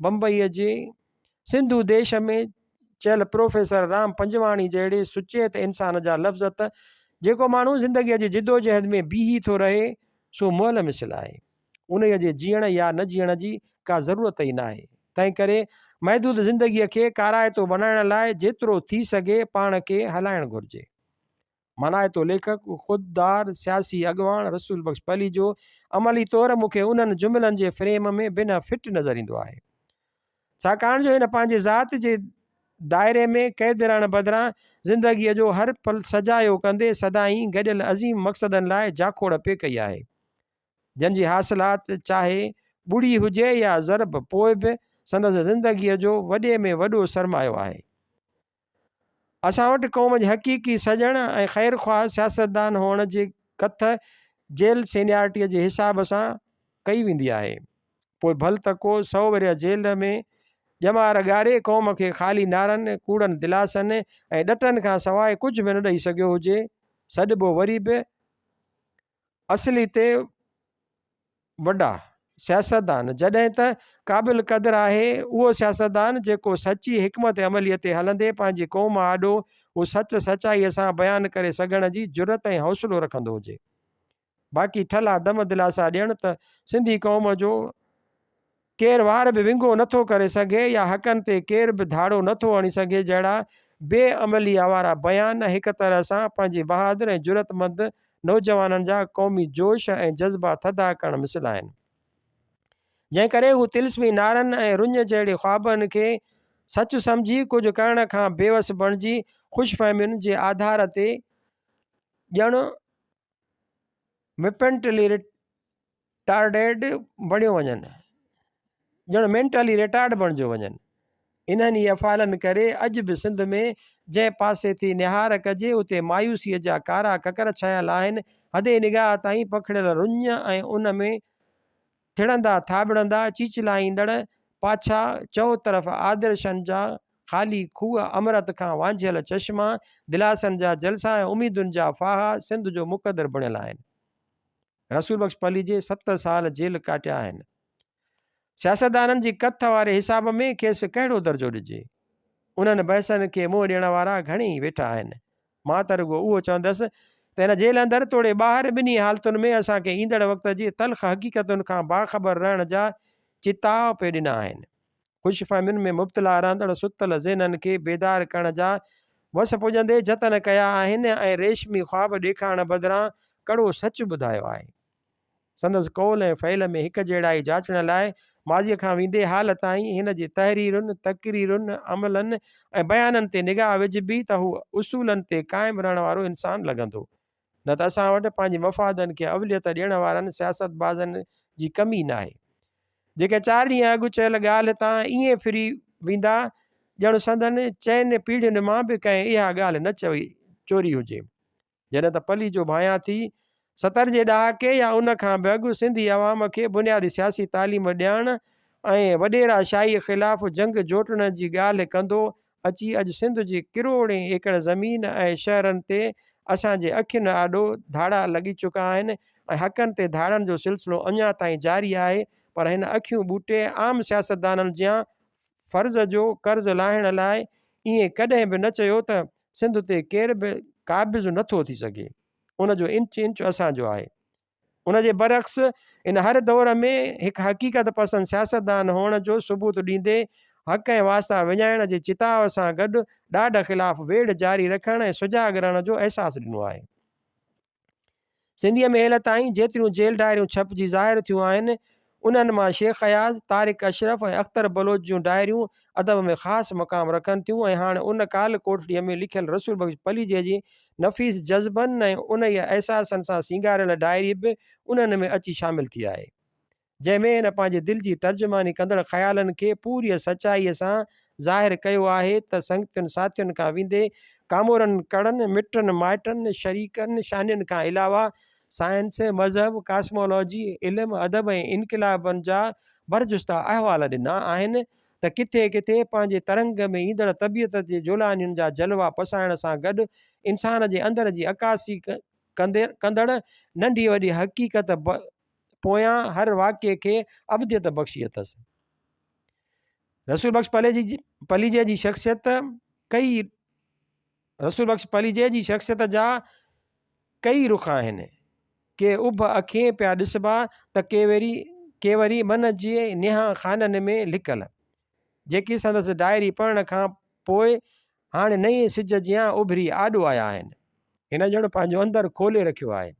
بمبئيء جي سنڌو ديش ۾ چيل پروفيسر رام پنجواڻي جهڙي سچيت انسان جا لفظ ته جيڪو ماڻهو زندگيء جي جدوجهد ۾ بيهي ٿو رهي سو مئل مثل آهي. انهيء جي جيئڻ يا نه جيئڻ جي ڪا ضرورت ئي ناهي. تنهنڪري محدود زندگيء کي ڪارائتو بڻائڻ لاء جيترو ٿي سگهي پاڻ کي هلائڻ گهرجي. مانائتو ليکڪ، خوددار سياسي اڳواڻ رسول بخش پليجو عملي طور مون کي انهن جملن جي فريم ۾ بنهه فٽ نظر ايندو آهي. ڇاڪاڻ جو هن پنهنجي ذات جي دائري ۾ قيد رهڻ بدران زندگيء جو هر پل سجايو ڪندي سدائين گڏيل عظيم مقصدن لاء جاکوڙ پئي ڪئي آهي، جن جي حاصلات چاهي ٻڙي هجي يا ضرب پوء به سندس زندگيء جو وڏي ۾ وڏو سرمايو آهي. اسان وٽ قوم جي حقيقي سڄڻ ۽ خيرخواهه سياستدان هئڻ جي ڪٿ جيل سينيارٽيء جي حساب سان ڪئي ويندي آهي. پوء ڀل ته ڪو سئو ورهيه جيل ۾ ڄمار ڳاري قوم کي خالي نعرن، ڪوڙن دلاسن ۽ ڏٽن کان سواء ڪجهه به نه ڏئي سگهيو هجي، سڏبو وري به اصلي تي وڏا. سياستدان جڏهن ته قابل قدر آهي اهو سياستدان جيڪو سچي حڪمت عمليء تي هلندي پنهنجي قوم آڏو اهو سچ سچائيء سان بيان ڪري سگهڻ جي جرئت ۽ حوصلو رکندو هجي. باقي ٺلها دم دلاسا ڏيڻ ته سنڌي قوم جو ڪير وار به ونگو نٿو ڪري سگهي يا حقن تي ڪير به ڌاڙو نٿو هڻي سگهي جهڙا بي عمليء وارا بيان هڪ طرح سان پنهنجي بهادر ۽ جرئتمند نوجوانن جا قومي جوش ۽ جذبا ٿڌا ڪرڻ مثل آهن. جنهن ڪري هو طلسمي نعرن ۽ رڃ جهڙي خوابن کي سچ سمجهي ڪجهه ڪرڻ کان بيوس بڻجي خوش فهمين جي آڌار تي ڄڻ مپنٽلي رٽارڊيڊ بڻيو وڃن ڄڻ مينٽلي ريٽارڊ بڻجيو وڃن. انهن ئي افعالن ڪري اڄ به سنڌ ۾ جنهن پاسي ٿي نهار ڪجي اتي مايوسيء جا ڪارا ڪڪر ڇانيل آهن. حد نگاهه تائين پکڙيل رڃ ۽ ان ۾ ٿڙندا ٿاٻڙندا چيچلائيندڙ پاڇا، چئوطرف آدرشن جا خالي کوهه، امرت کان وانجهيل چشما، دلاسن جا جلسا ۽ اميدن جا ڦاها سنڌ جو مقدر بڻيل آهن. رسول بخش پليجي ست سال جيل ڪاٽيا آهن. سياستدانن جي ڪٿ واري حساب ۾ کيس ڪهڙو درجو ڏجي؟ انهن بحثن کي منهن ڏيڻ وارا گهڻيئي ويٺا آهن. مان ته رڳو اهو چوندس ته هن جيل اندر توڙي ٻاهر ٻنهي حالتن ۾ اسان کي ايندڙ وقت جي تلخ حقيقتن کان باخبر رهڻ جا چتاء پئي ڏنا آهن. خوش فهمين ۾ مبتلا رهندڙ ستل ذهنن کي بيدار ڪرڻ جا وس پڄندي جتن ڪيا آهن ۽ ريشمي خواب ڏيکارڻ بدران ڪڙو سچ ٻڌايو آهي. سندس قول ۽ فعل ۾ هڪ جهڙائي جاچڻ لاء ماضيء کان ويندي حال تائين هن جي تحريرن، تقريرن، عملن ۽ بيانن تي نگاهه وجهبي ته هو اصولن تي قائم رهڻ وارو انسان لڳندو. نه ته اسان وٽ پنهنجي مفادن کي اوليت ڏيڻ وارن سياستبازن جي ڪمي ناهي. جيڪي چار ڏينهن اڳ چيل ڳالهه تان ائين ڦري ويندا ڄڻ سندن چئن پيڙهين مان به ڪنهن اها ڳالهه نه چوري هجي. جڏهن ته پليجو ڀانيان ٿي 70 جي ڏهاڪي يا ان کان به اڳ سنڌي عوام کي بنيادي سياسي تعليم ڏيڻ ۽ وڏيرا شاهي خلاف جنگ جوٽڻ جي ڳالهه ڪندو اچي اڄ سنڌ جي ڪروڙين ايڪڙ زمين ۽ شهرن تي اسان جي اکين آڏو ڌاڙا لڳي چڪا آهن ۽ حقن تي ڌاڙن جو سلسلو اڃا تائين جاري آهي پر هن اکيون ٻوٽي عام سياستدانن جيان فرض جو قرض لاهڻ لاء ائين ڪڏهن به نه چيو ته سنڌ تي ڪير به قابض نه ٿو ٿي سگهي، ان جو انچ انچ اسان جو آهي. ان جي برعڪس ان هر دور ۾ هڪ حقيقت پسند سياستدان هئڻ جو ثبوت ڏيندي حق ۽ واسطا وڃائڻ جي چتاء سان گڏ ڏاڍ خلاف ويڙهه جاري رکڻ ۽ سجاڳ رهڻ جو احساس ڏنو آهي. سنڌيء ۾ هيل تائين جيتريون جيل ڊائريون ڇپجي ظاهر ٿيون آهن، انهن مان شيخ اياز، طارق اشرف ۽ اختر بلوچ جون ڊائريون ادب ۾ خاص مقام رکن ٿيون ۽ هاڻ ان ڪال ڪوٺڙيء ۾ لکيل رسول بخش پليجي جي نفيس جذبن ۽ انهيء احساسن سان سينگاريل ڊائري به انهن ۾ اچي شامل ٿي آهي. جنهن ۾ هن پنهنجي دل جي ترجماني ڪندڙ خيالن کي پوريء سچائيء سان ظاهر ڪيو آهي ته سنگتين ساٿين کان ويندي ڪامورن ڪڙن، مٽن مائٽن، شريڪن شانين کان علاوه سائنس، مذهب، ڪاسمالاجي، علم، ادب ۽ انقلابن جا برجستا احوال ڏنا آهن ته ڪٿي ڪٿي پنهنجي ترنگ ۾ ايندڙ طبيعت جي جولانين جا جلوا پسائڻ سان گڏ انسان جي اندر جي عڪاسي ڪندڙ ننڍي وڏي حقيقت پويان هر واقعي کي ابديت بخشي اٿس. رسول بخش پليجي جي شخصيت ڪئي رسول بخش پليجي جي شخصيت جا ڪئي رخ آهن. ڪي اڀ اکين پيا ڏسبا ته ڪي وري ڪي وري من جي نهان خانن ۾ لڪل. جيڪي سندس ڊائري پڙهڻ کان پوء هاڻ نئين سج جيان اڀري آڏو آيا آهن. هن ڄڻ پنهنجو اندر کولي رکيو آهي.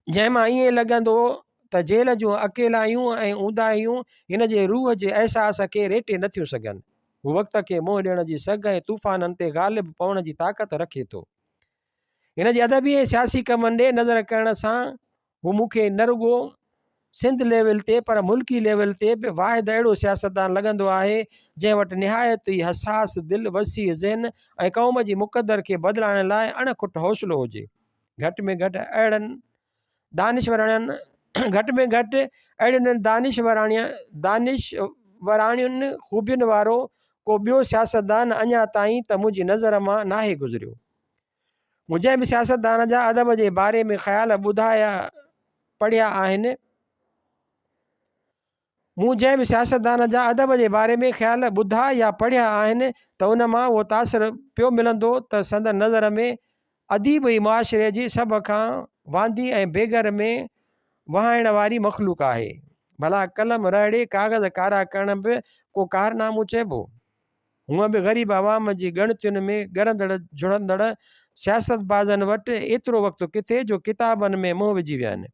جنهن مان ائين لڳندو ته جيل جون اڪيلايون ۽ اونداهيون هن جي روح جي احساس کي ريٽي نه ٿيون سگهن. هو وقت کي منهن ڏيڻ جي سگهه ۽ طوفانن تي غالب پوڻ جي طاقت رکي ٿو. هن جي ادبي ۽ سياسي ڪمن ڏي نظر ڪرڻ سان هو مون کي نه رڳو سنڌ ليول تي پر ملڪي ليول تي به واحد اهڙو سياستدان لڳندو آهي جنهن وٽ نهايت ئي حساس دل، وسيع ذهن ۽ قوم جي مقدر کي بدلائڻ لاء اڻ کٽ حوصلو هجي. گهٽ ۾ گهٽ اهڙن دانشوراڻين گهٽ ۾ گهٽ اهڙين دانشوراڻين خوبين وارو ڪو ٻيو سياستدان اڃا تائين ته منهنجي نظر مان ناهي گذريو. مون جنهن به سياستدان جا ادب جي باري ۾ خيال ٻڌايا پڙهيا آهن. مون جنهن به سياستدان جا ادب جي باري ۾ خيال ٻڌا يا پڙهيا آهن ته ان مان اهو تاثر پيو ملندو ته سندن نظر ۾ اديب ئي معاشري جي سڀ کان واندي ۽ بيگر ۾ وهائڻ واري مخلوق آهي. ڀلا قلم رهڙي ڪاغذ ڪارا ڪرڻ به ڪو ڪارنامو چئبو؟ هونء به غريب عوام جي ڳڻتين ۾ ڳرندڙ جهڙندڙ سياستبازن وٽ ايترو وقت ڪٿي جو ڪتابن ۾ منهن وجهي ويهن.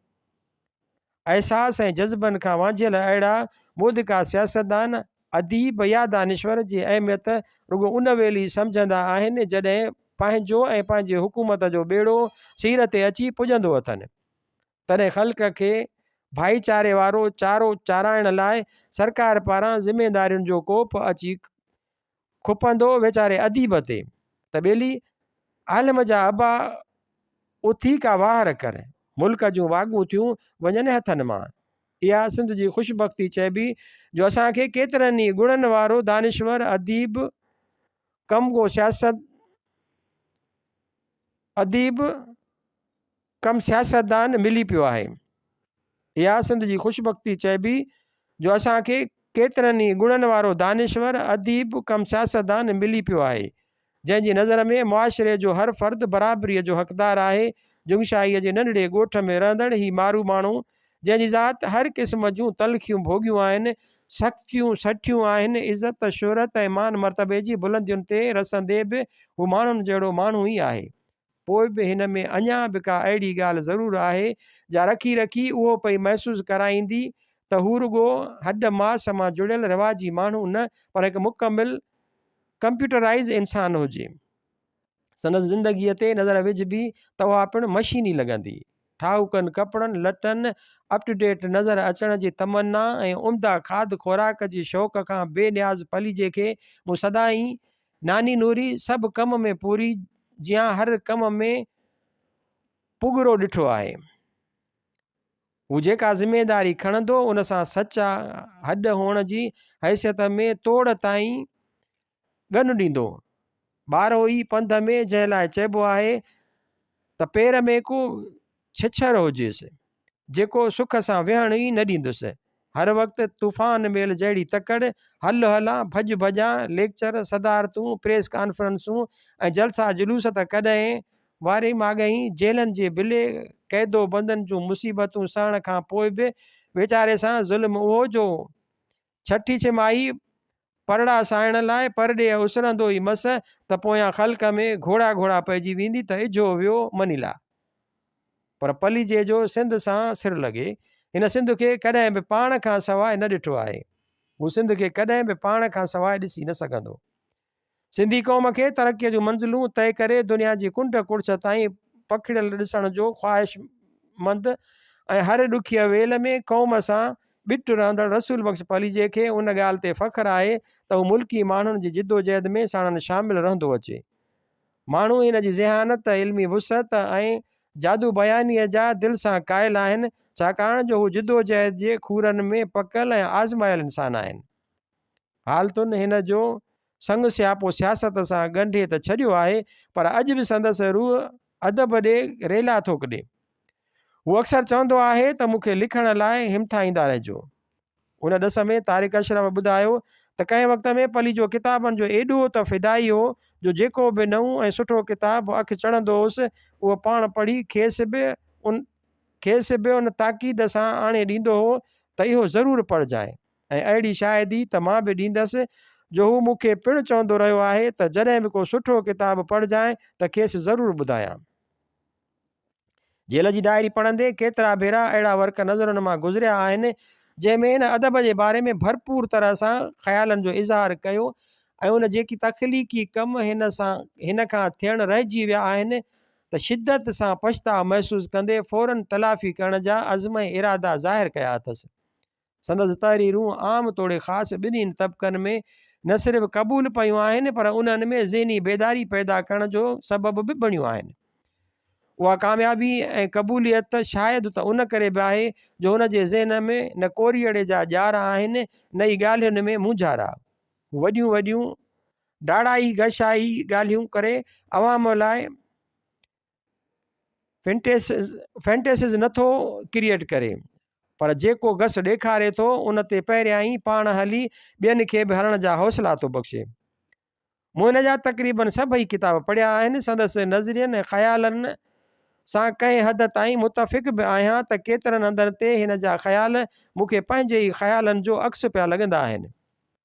احساس ۽ جذبن کان وانجهيل اهڙا مودڪا سياستدان، اديب يا دانشور جي اهميت رڳو ان ويل ئي سمجهندا آهن جڏهن پنهنجو ۽ پنهنجي حڪومت جو ٻيڙو سير تي اچي پڄندو اٿن. تڏهن خلق کي ڀائيچاري وارو چارو چارائڻ لاء سرڪار پاران ذميدارين جو ڪوپ اچي کپندو ويچاري اديب تي ته ٻيلي عالم جا ابا اٿي ڪا واهر ڪر، ملڪ جون واڳون ٿيون وڃن هٿن مان. اها سنڌ جي خوش بختي چئبي جو اسان کي ڪيترن ئي گڻن وارو دانشور، اديب، ڪم گو سياست اديب، ڪم سياستدان ملي پيو آهي. اها سنڌ جي خوش بختي چئبي جو اسان کي ڪيترن ئي گڻن وارو دانشور، اديب، ڪم سياستدان ملي پيو آهي، جنهن جي نظر ۾ معاشري جو هر فرد برابريء جو حقدار آهي. جنگشاهيء جي ننڍڙي ڳوٺ ۾ رهندڙ هي مارو ماڻهو، جنهن جي ذات هر قسم جون تلخيون ڀوڳيون آهن، سختيون سٺيون آهن، عزت، شهرت ۽ مان مرتبي جي بلندين تي رسندي به هو ماڻهن جهڙو ماڻهو ئي آهي. پوء به هن ۾ اڃا به ڪا اهڙي ڳالهه ضرور آهي، جا رکي رکي اهو پئي محسوس ڪرائيندي ته هو رڳو هڏ ماس مان جڙيل رواجي ماڻهو نه پر هڪ مڪمل ڪمپيوٽرائيز انسان هجي. سندس زندگيء تي نظر وجهبي ته اها پڻ مشيني لڳندي. ٺاهوڪن ڪپڙن، لٽن، اپ ٽو ڊيٽ نظر اچڻ جي تمنا ۽ عمده کاڌ خوراڪ جي شوق کان بي نياز پليجي کي مون سدائين ناني نوري سڀ ڪم ۾ پوري جيان هر ڪم ۾ پڳرو ڏٺو آهي. هو جيڪا ذميداري کڻندو ان سان سچا هڏ هئڻ جي حيثيت ۾ توڙ تائين ڳن ڏيندو. ٻارهو ئي پنڌ ۾ جنهن لاء چئبو آهي ته پير ۾ ڪو ڇڇر هجيس، جيڪو سک سان ويهڻ ئي نه ڏيندس. هر وقت طوفان ميل جهڙي تڪڙ، هل هلان، ڀڄ ڀڄان، ليڪچر، صدارتون، پريس ڪانفرنسون ۽ جلسا جلوس ته ڪڏهن واري ماڳهين جيلن جي بلي قيد و بندن جون مصيبتون سهڻ کان پوء به ويچاري سان ظلم اهو جو ڇٺي ڇماهي پرڙا ساهڻ لاء پرڏيهه اسرندو ئي مس ته پويان خلق ۾ گهوڙا گهوڙا پئجي ويندي ته اجهو ويو منيلا. پر پليجي جو سنڌ سان سر لڳي. هن سنڌ کي ڪڏهن به پاڻ کان سواء نه ڏٺو آهي. هو سنڌ کي ڪڏهن به پاڻ کان سواء ڏسي نه سگهندو. سنڌي قوم کي ترقيء جون منزلون طئي ڪري دنيا جي ڪنڊ ڪڙڇ تائين پکڙيل ڏسڻ جو خواهشمند ۽ هر ڏکيء ويل ۾ قوم سان ٻٽ رهندڙ رسول بخش پليجي کي ان ڳالهه تي فخر آهي ته هو ملڪي ماڻهن جي جدوجهد ۾ ساڻن شامل رهندو اچي. ماڻهو هن جي ذهانت، علمي وسعت ۽ جادو بيانيء جا دل سان قائل آهن، ڇاڪاڻ جو هو جدوجهد جي کورن ۾ پڪل ۽ آزمايل انسان آهن. حالتن هن جو سڱ سياپو سياست سان ڳنڍي ته ڇڏيو آهي پر اڄ به سندس روح ادب ڏي ريلا ٿو ڪڍي. هو اڪثر چوندو آهي ته مون کي لکڻ لاء همٿائيندا رهجو. ان ڏس ۾ طارق اشرف ٻڌايو ته ڪنهن وقت ۾ پليجو ڪتابن جو ايڏو ته فدائي هو جو جيڪو به نئون ۽ سٺو ڪتاب اک چڙهندو هوس اهو پاڻ پڙهي کيس به ان کيس به ان تاڪيد سان آڻي ڏيندو هو ته اهو ضرور پڙهجانء. ۽ اهڙي شاهدي ته مان به ڏيندس جو هو مون کي پڻ چوندو رهيو آهي ته جڏهن به ڪو سٺو ڪتاب پڙهجانء ته کيس ضرور ٻڌايان. جيل جي ڊائري پڙهندي ڪيترا ڀيرا اهڙا ورق نظرن مان گذريا آهن جنهن ۾ هن ادب جي باري ۾ ڀرپور طرح سان خيالن جو اظهار ڪيو ۽ ان جيڪي تخليقي ڪم هن سان هن کان ٿيڻ رهجي ويا آهن ته شدت سان پڇتاء محسوس ڪندي فورن تلافي ڪرڻ جا عزم ۽ ارادا ظاهر ڪيا اٿس. سندس تحريرون عام توڙي خاص ٻنهين طبقن ۾ نه صرف قبول پيون آهن پر انهن ۾ ذهني بيداري پيدا ڪرڻ جو سبب به بڻيون آهن. اها ڪاميابي ۽ قبوليت شايد ته ان ڪري به آهي جو هن جي ذهن ۾ نه ڪوريئڙي جا ڄار آهن نه ئي ڳالهين ۾ مونجهارا. هو وڏيون وڏيون ڊاڙائي گشائي ڳالهيون ڪري عوام لاء فينٽيسز نه ٿو ڪريئيٽ ڪري. پر جيڪو گس ڏيکاري ٿو، ان تي پهريائين پاڻ هلي ٻين کي به هلڻ جا حوصلا ٿو بخشي. مون هن جا تقريباً سڀئي ڪتاب پڙهيا آهن. سندس نظرين ۽ خيالن سان ڪنهن حد تائين متفق به آهيان ته ڪيترن هنڌن تي هن جا خيال مون کي پنهنجي ئي خيالن جو عڪس پيا لڳندا آهن.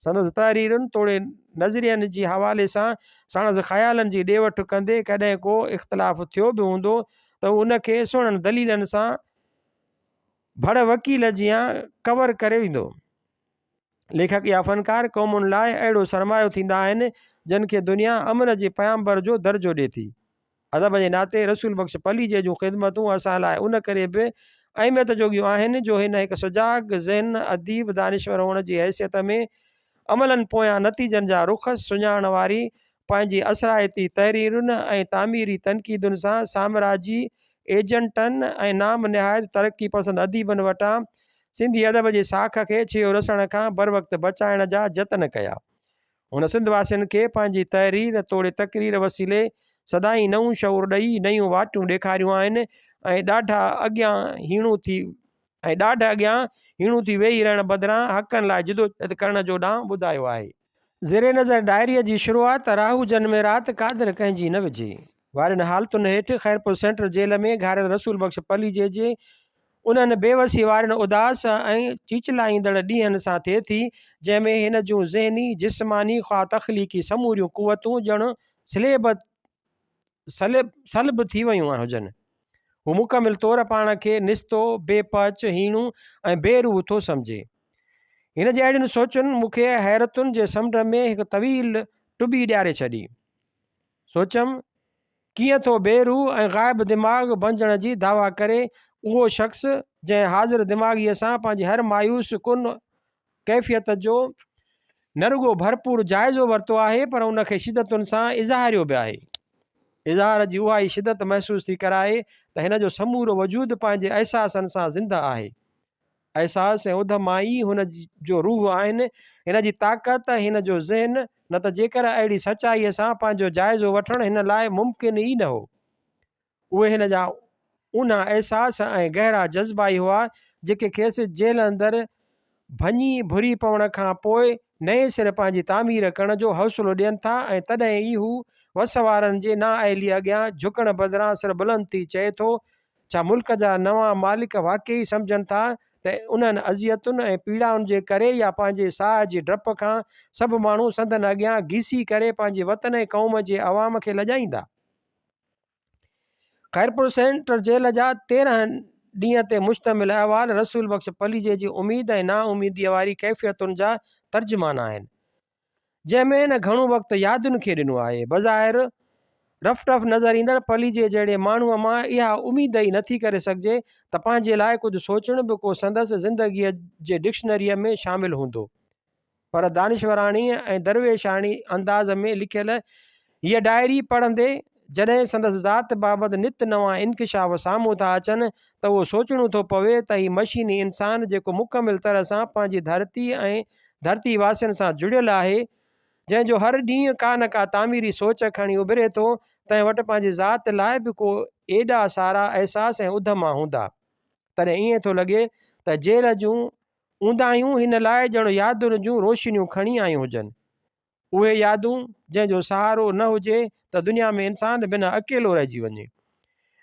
سندس تحريرن توڙي نظرين جي حوالي سان ساڻس خيالن جي ڏي وٺ ڪندي ڪڏهن ڪو اختلاف ٿيو به هوندو ته هو ان کي سهڻن دليلن سان ڀڙ وڪيل جيان ڪور ڪري ويندو. ليکڪ يا فنڪار قومن لاء اهڙو سرمايو ٿيندا آهن، جن کي دنيا امن جي پيامبر جو درجو ڏي ٿي. ادب جي ناتي رسول بخش پليجي جون خدمتون اسان لاء ان ڪري به اهميت جوڳيون آهن جو هن هڪ سجاڳ ذهن اديب دانشور هئڻ جي حيثيت ۾ عملن پويان نتيجن جا رخ سڃاڻڻ واري پنهنجي اثرائتي تحريرن ۽ تعميري تنقيدن سان سامراجي ايجنٽن ۽ نام نهاد ترقي پسند اديبن وٽان سنڌي ادب جي ساک کي ڇيهو رسڻ کان بروقت بچائڻ جا جتن ڪيا. هن سنڌ واسين کي پنهنجي تحرير توڙي تقرير وسيلي سدائين نئون شعور ڏئي نيون واٽون ڏيکاريون آهن ۽ ڏاڍا اڳيان هيڻو ٿي ۽ ڏاڍ اڳيان هيڻو ٿي ويهي رهڻ بدران حقن لاء جدوجهد ڪرڻ جو ڏانء ٻڌايو آهي. زير نظر ڊائريء جي شروعات راهو جن ۾ رات قادر ڪنهن جي نه وجهي وارين حالتن هيٺ خيرپور سينٽر جيل ۾ گهاريل رسول بخش پليجي جي انهن بيوسي وارين اداس ۽ چيچلائيندڙ ڏينهن سان ٿئي ٿي، جنهن ۾ هن جون ذهني، جسماني خواه تخليقي سموريون قوتون ڄڻ سليب سلب ٿي ويون هجن. هو مڪمل طور پاڻ کي نستو، بي پهچ، هيڻو ۽ بي روح ٿو سمجهي. هن جي اهڙين سوچن مون کي حيرتن جي سمنڊ ۾ هڪ طويل ٽٻي ڏياري ڇڏي. سوچيم، ڪيئن ٿو بي روح ۽ غائب دماغ بنجڻ جي دعويٰ ڪري اهو شخص، جنهن حاضر دماغيء سان پنهنجي هر مايوس ڪن ڪيفيت جو نه رڳو ڀرپور جائزو ورتو آهي پر ان کي شدتن سان اظهاريو به آهي. اظهار جي اها ئي شدت محسوس ٿي ڪرائي ته هن جو سمورو وجود پنهنجي احساسن سان زنده آهي. احساس ۽ اڌما ئي هن جو روح آهن، هن جي طاقت ۽ هن جو ذهن، نه ته جيڪر اهڙي سچائيء سان پنهنجو جائزو وٺڻ هن لاء ممڪن ئي نه هو. اهي هن جا اونها احساس ۽ گهرا جذبا ئي هئا، جيڪي کيس جيل اندر ڀڃي ڀري پوڻ کان پوء نئين سر پنهنجي تعمير ڪرڻ جو حوصلو ڏين ٿا ۽ تڏهن ئي هو وس وارن جي نااهليء اڳيان جهڪڻ بدران سر بلند ٿي چئي ٿو، ڇا ملڪ جا نوان مالڪ واقعي سمجهن ٿا ته انهن اذيتن ۽ پيڙائن جي ڪري يا پنهنجي ساهه جي ڊپ کان سڀ ماڻهو سندن اڳيان گيسي ڪري پنهنجي وطن ۽ قوم جي عوام کي لڄائيندا؟ خيرپور سينٽر جيل جا 13 ڏينهن تي مشتمل احوال رسول بخش پليجي جي اميد ۽ نااميديء واري ڪيفيتن جا ترجمان آهن، جنهن ۾ هن گهڻو وقت يادن کي ڏنو آهي. بظاهر رف ٽف نظر ايندڙ پليجي جهڙي ماڻهوء مان اها اميد ئي نٿي ڪري سگهجي ته پنهنجي لاء ڪجهه سوچڻ به ڪو سندس زندگيء جي ڊڪشنريء ۾ شامل هوندو. پر دانشوراڻي ۽ درويشاڻي انداز ۾ لکيل هيء ڊائري پڙهندي جڏهن سندس ذات بابت نت نوان انڪشاف سامهون ٿا اچن ته اهو سوچڻو ٿو پوي ته هي مشيني انسان جيڪو مڪمل طرح سان پنهنجي ڌرتي ۽ ڌرتي واسين سان جڙيل آهي، جنهن جو هر ڏينهن ڪا نه ڪا تعميري سوچ کڻي اڀري ٿو، تنهن وٽ پنهنجي ذات لاء به ڪو ايڏا سارا احساس ۽ اڌما هوندا. تڏهن ائين ٿو لڳي ته جيل جون اونداهيون هن لاء ڄڻ يادن جون روشنيون کڻي آيون هجن. اهي يادون جنهن جو سهارو نه هجي ته دنيا ۾ انسان بنهه اڪيلو رهجي وڃي.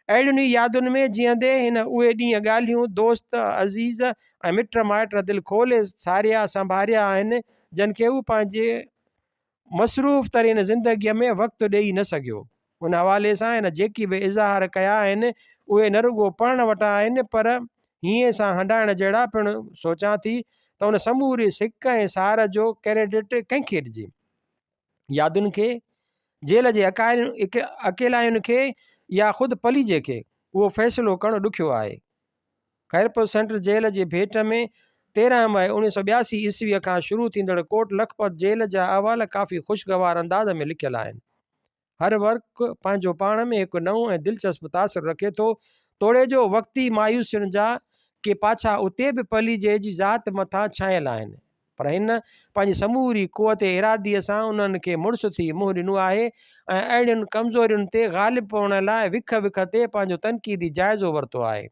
اهڙين ئي يادن ۾ جيئندي هن اهي ڏينهن ڳالهيون، دوست، عزيز ۽ مٽ مائٽ دل کولي ساريا سنڀاريا آهن، جن کي هو پنهنجي مصروف ترين زندگيء ۾ وقت ڏيئي نه سگهيو. ان حوالي سان هن جيڪي به اظهار ڪيا آهن، اهي نه رڳو پڙهڻ وٽان آهن، پر هينئين سان هنڊائڻ جهڙا پڻ. سوچان ٿي ته ان سموري سڪ ۽ سار جو ڪريڊٽ ڪنهن کي ڏجي؟ يادن کي؟ جيل جي اڪيلائين کي يا خود پليجي کي؟ اهو فيصلو ڪرڻ ڏکيو آهي. خيرپور سينٽر جيل جي ڀيٽ ۾ 13 مئي 1982 عيسويء کان شروع ٿيندڙ ڪوٽ لکپت جيل جا احوال ڪافي خوشگوار انداز ۾ لکيل آهن. هر ورق پنهنجو پاڻ ۾ هڪ نئون ۽ دلچسپ تاثر رکي ٿو، توڙي جو وقتي مايوسين جا ڪي پاڇا اتي به پليجي جي ذات مٿان ڇانيل آهن، پر هن پنهنجي سموري قوت اراديء سان انهن کي مڙس ٿي منهن ڏنو آهي ۽ اهڙين ڪمزورين تي غالب پوڻ لاء وک وک تي پنهنجو تنقيدي جائزو ورتو آهي.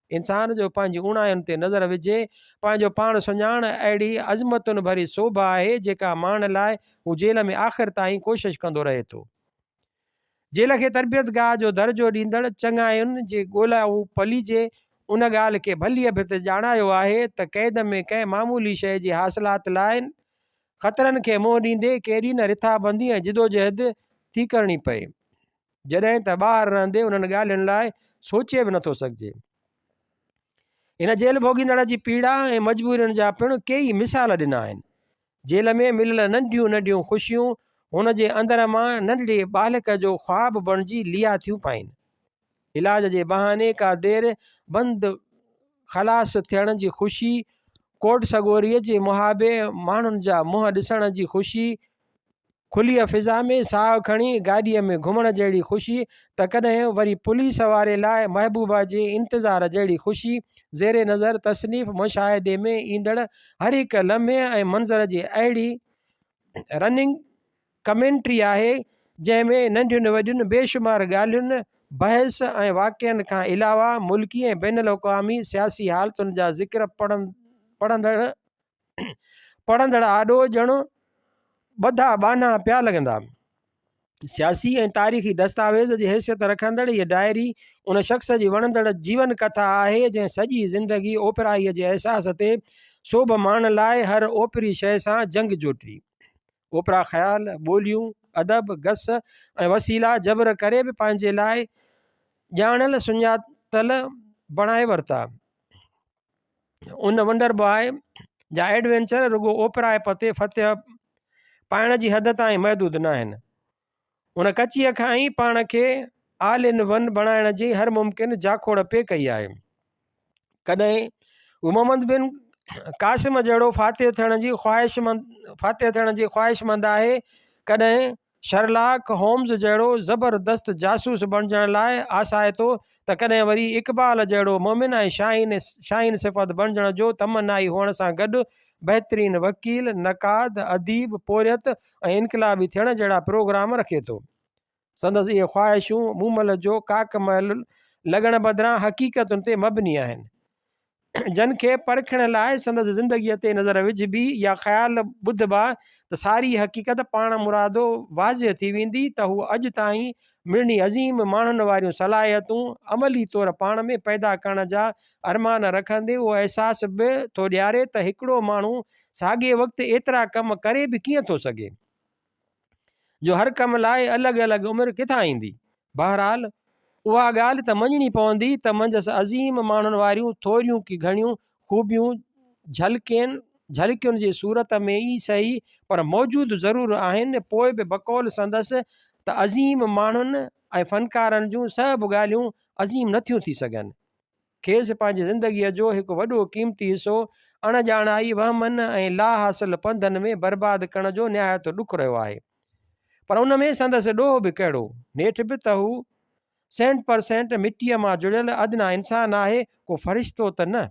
انسان جو پنهنجي اوڻاين تي نظر وجهي پنهنجو پاڻ سڃاڻڻ اهڙي عظمتن ڀري سوڀ آهي، جيڪا ماڻڻ لاء هو جيل ۾ آخر تائين ڪوشش ڪندو رهي ٿو. جيل کي تربيت گاهه جو درجو ڏيندڙ چڱاين جي ڳولائو پليجي ان ڳالهه کي ڀليء ڀت ڄاڻايو آهي ته قيد ۾ ڪنهن معمولي شيء جي حاصلات لاء خطرن کي منهن ڏيندي ڪيڏي نه رٿابندي ۽ جدوجهد ٿي ڪرڻي پئي. جڏهن ته ٻاهر رهندي انهن ڳالهين لاء سوچي به نٿو سگهجي. هن جيل ڀوڳيندڙ جي پيڙا ۽ مجبورين جا پڻ ڪيئي مثال ڏنا آهن. جيل ۾ مليل ننڍيون ننڍيون خوشيون هن جي اندر مان ننڍڙي ٻالڪ جو خواب بڻجي ليئا ٿيون پائين. علاج جي بهاني ڪا دير بند خلاص ٿيڻ جي خوشي، ڪورٽ سڳوريء جي محابي ماڻهن جا منهن ڏسڻ جي خوشي، کليء فضا ۾ ساهه کڻي گاڏيء ۾ گهمڻ جهڙي خوشي ته ڪڏهن وري پوليس واري لاء محبوبه جي انتظار جهڙي خوشي زير نظر تصنيف مشاهدي ۾ ايندڙ هر هڪ لمحي ۽ منظر جي اهڙي رننگ ڪمينٽري آهي جنهن ۾ ننڍين وڏين بيشمار ڳالهين، بحث ۽ واقعن کان علاوه ملڪي ۽ بين الاقوامي سياسي حالتن جا ذڪر پڙهندڙ پڙهندڙ آڏو ڄڻ ٻڌا ٻانها پيا لڳندا. سياسي ۽ تاريخي دستاويز جي حيثيت رکندڙ هيء ڊائري ان شخص جي وڻندڙ جيون ڪٿا آهي، جنهن سڄي زندگي اوپرائيء جي احساس تي سوڀ ماڻڻ لاء هر اوپري شيء سان جنگ جوٽي. اوپرا خيال، ٻوليون، ادب، گس ۽ وسيلا جبر ڪري به پنهنجي لاء ڄاڻيل سڃاتل بڻائي ورتا. ان ونڊر بواء جا ايڊوينچر رڳو اوپرائپ تي فتح پائڻ جي حد تائين محدود ناهن. ان ڪچيء کان ئي پاڻ کي آل ان ون بڻائڻ جي هر ممڪن جاکوڙ پئي ڪئي آهي. ڪڏهن هو محمد بن قاسم جهڙو فاتح ٿيڻ جي خواهشمند فاتح ٿيڻ جي خواهشمند آهي، ڪڏهن شرلاڪ هومز جهڙو زبردست جاسوس بڻجڻ لاء آسائتو ته ڪڏهن وري اقبال جهڙو مومن ۽ شاهين شاهين صفت بڻجڻ جو تمنائي هئڻ سان گڏ بهترين وڪيل، نقاد، اديب، پورهيت ۽ انقلابي ٿيڻ جهڙا پروگرام رکي ٿو. سندس اهي خواهشون مومل جو ڪاڪ محل لڳڻ بدران حقيقتن تي مبني آهن. جن کي پرکڻ لاء سندس زندگيء تي نظر وجهبي يا خيال ٻڌبا ته ساري حقيقت پاڻ مرادو واضح ٿي ويندي ته هو اڄ تائين مڙني عظيم ماڻهن واريون صلاحيتون عملي طور پاڻ ۾ پيدا ڪرڻ جا ارمان رکندي اهو احساس به ٿو ڏياري ته هڪڙو ماڻهو ساڳئي وقت ايترا ڪم ڪري به ڪيئن ٿو سگهي؟ جو هر ڪم لاء الڳ الڳ عمر ڪٿان ايندي؟ بهرحال اها ڳالهه ته مڃڻي پوندي ته منجهس عظيم ماڻهن واريون ٿوريون ڪي گهڻيون خوبيون جهلڪين جهلڪين جي صورت ۾ ئي سهي پر موجود ضرور آهن پوء به بقول سندس ته عظيم ماڻهن ۽ فنڪارن جون سڀ ڳالهيون عظيم نٿيون ٿي سگهن. کيس پنهنجي زندگيء جو هڪ وڏو قيمتي حصو اڻ ڄاڻائي وهمن ۽ لاحاصل پنڌن ۾ برباد ڪرڻ جو نهايت ڏک رهيو آهي. پر ان ۾ سندس ڏوهه به ڪهڙو؟ نيٺ به ته هو سينٽ پر سينٽ مٽيء مان جڙيل ادنيٰ انسان آهي، ڪو فرشتو ته نه.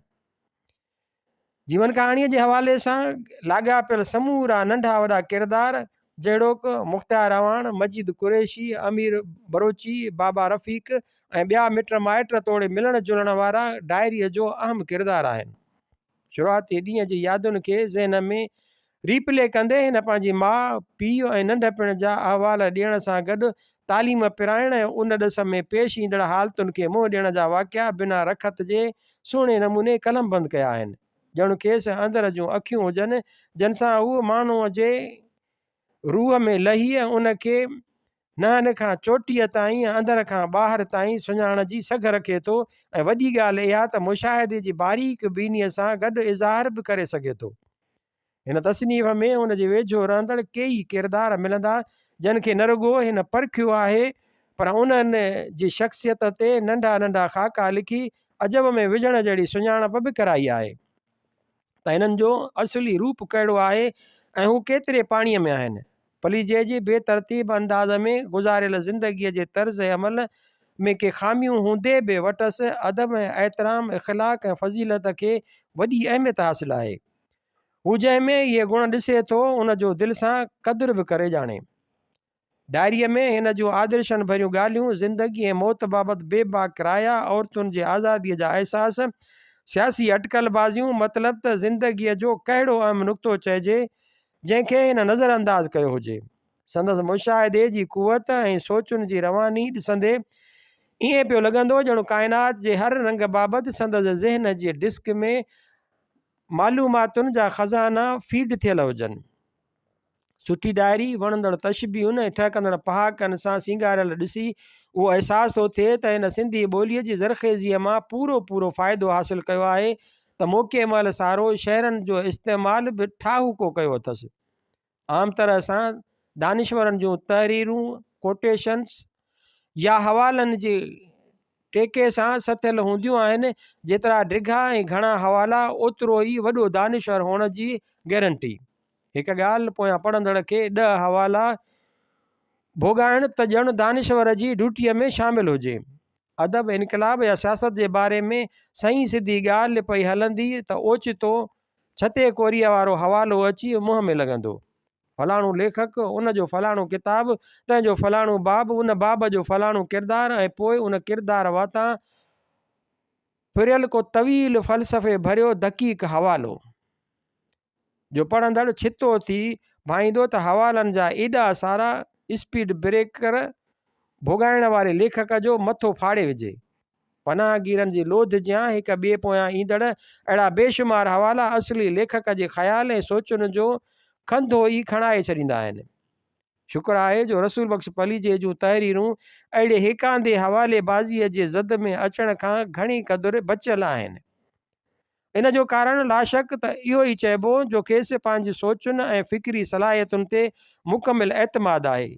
جيون ڪهاڻيء جي حوالي سان لاڳاپيل سمورا ننڍا وڏا ڪردار جهڙوڪ، مختيار اعواڻ، مجيد قريشي، امير ٻروچي، بابا رفيق ۽ ٻيا مٽ مائٽ توڙي ملڻ جلڻ وارا ڊائريء جو اهم ڪردار آهن. شروعاتي ڏينهن جي يادن کي ذهن ۾ ري پلي ڪندي هن پنهنجي ماء، پيء ۽ ننڍپڻ جا احوال ڏيڻ سان گڏ تعليم پرائڻ ۽ ان ڏس ۾ پيش ايندڙ حالتن کي منهن ڏيڻ جا واقعا بنا رکت جي سهڻي نموني قلمبند ڪيا آهن. ڄڻ کيس اندر جون اکيون هجن، جن سان هو ماڻهوء جي روح ۾ لهي ان کي نهن کان چوٽيء تائين ۽ اندر کان ٻاهر تائين سڃاڻڻ جي سگهه رکي ٿو ۽ وڏي ڳالهه اها ته مشاهدي جي باريڪ بينيء سان گڏ اظهار به ڪري سگهي ٿو. هن تصنيف ۾ ان جي ويجهو رهندڙ ڪيئي ڪردار ملندا، جن کي نه رڳو هن پرکيو آهي، پر انهن جي شخصيت تي ننڍا ننڍا خاڪا لکي عجب ۾ وجهڻ جهڙي سڃاڻپ به ڪرائي آهي ته هنن جو اصلي روپ ڪهڙو آهي ۽ هو ڪيتري پاڻيء ۾ آهن. پليجي جي بي ترتيب انداز ۾ گذاريل زندگيء جي طرز عمل ۾ ڪي خاميون هوندي به وٽس ادب ۽ احترام، اخلاق ۽ فضيلت کي وڏي اهميت حاصل آهي. هو جنهن ۾ اهي گڻ ڏسي ٿو، ان جو دل سان قدر به ڪري ڄاڻي. ڊائريء ۾ هن جون آدرشن ڀريون ڳالهيون، زندگي ۽ موت بابت بي باڪ رايا، عورتن جي آزاديء جا احساس، سياسي اٽڪل بازيون، مطلب ته زندگيء جو ڪهڙو اهم نقطو چئجي، جنهن کي هن نظر انداز ڪيو هجي. سندس مشاهدي جي قوت ۽ سوچن جي رواني ڏسندي ائين پيو لڳندو ڄڻ ڪائنات جي هر رنگ بابت سندس ذهن جي ڊسڪ ۾ معلوماتن جا خزانا فيڊ ٿيل هجن. سٺي ڊائري، وڻندڙ تشبيهن ۽ ٺهڪندڙ پهاڪن سان سينگاريل ڏسي اهو احساس ٿو ٿئي ته هن سنڌي ٻوليء جي زرخيزيء مان پورو پورو فائدو حاصل ڪيو آهي ته موقعي مهل سارو شعرن جو استعمال به ٺاهوڪو ڪيو اٿس. عام طرح سان دانشورن جون تحريرون Quotations يا حوالن جي ٽيڪي سان سٿيل هونديون آهن، جيترا ڊگها ۽ گهڻا حوالا اوترو ئي وڏو دانشور هئڻ جي گئرنٽي. هڪ ڳالهه پويان پڙهندڙ کي ڏهه حوالا ڀوڳائڻ ته ڄڻ دانشور جي ڊيوٽيء ۾ شامل هجي. ادب، انقلاب يا سياست جي باري ۾ سنئين سڌي ڳالهه پئي هلندي ته اوچتو ڇتي ڪوريء وارو حوالو اچي منهن ۾ لڳندو. فلاڻو ليکڪ، ان جو فلاڻو ڪتاب، تنهن جو فلاڻو باب، ان باب جو فلاڻو ڪردار ۽ پوء ان ڪردار واتان ڦريل ڪو طويل فلسفي ڀريو دقيق حوالو. جو پڙهندڙ ڇتو ٿي ڀائيندو ته حوالن جا ايڏا سارا اسپيڊ بريڪر ڀوڳائڻ واري ليکڪ جو مٿو ڦاڙي وجهي. پناهگيرن جي لوڌ جيان هڪ ٻئي پويان ايندڙ اهڙا بيشمار حوالا اصلي ليکڪ جي خيال ۽ سوچن جو کنڌو ئي کڻائي ڇڏيندا آهن. شڪر آهي جو رسول بخش پليجي جون تحريرون اهڙي هيڪاندي حوالي بازيء جي زد ۾ اچڻ کان گهڻي قدر بچيل آهن. ان جو ڪارڻ لاشڪ ته اهو ئي چئبو جو کيس پنهنجي سوچن ۽ فڪري صلاحيتن تي مڪمل اعتماد آهي.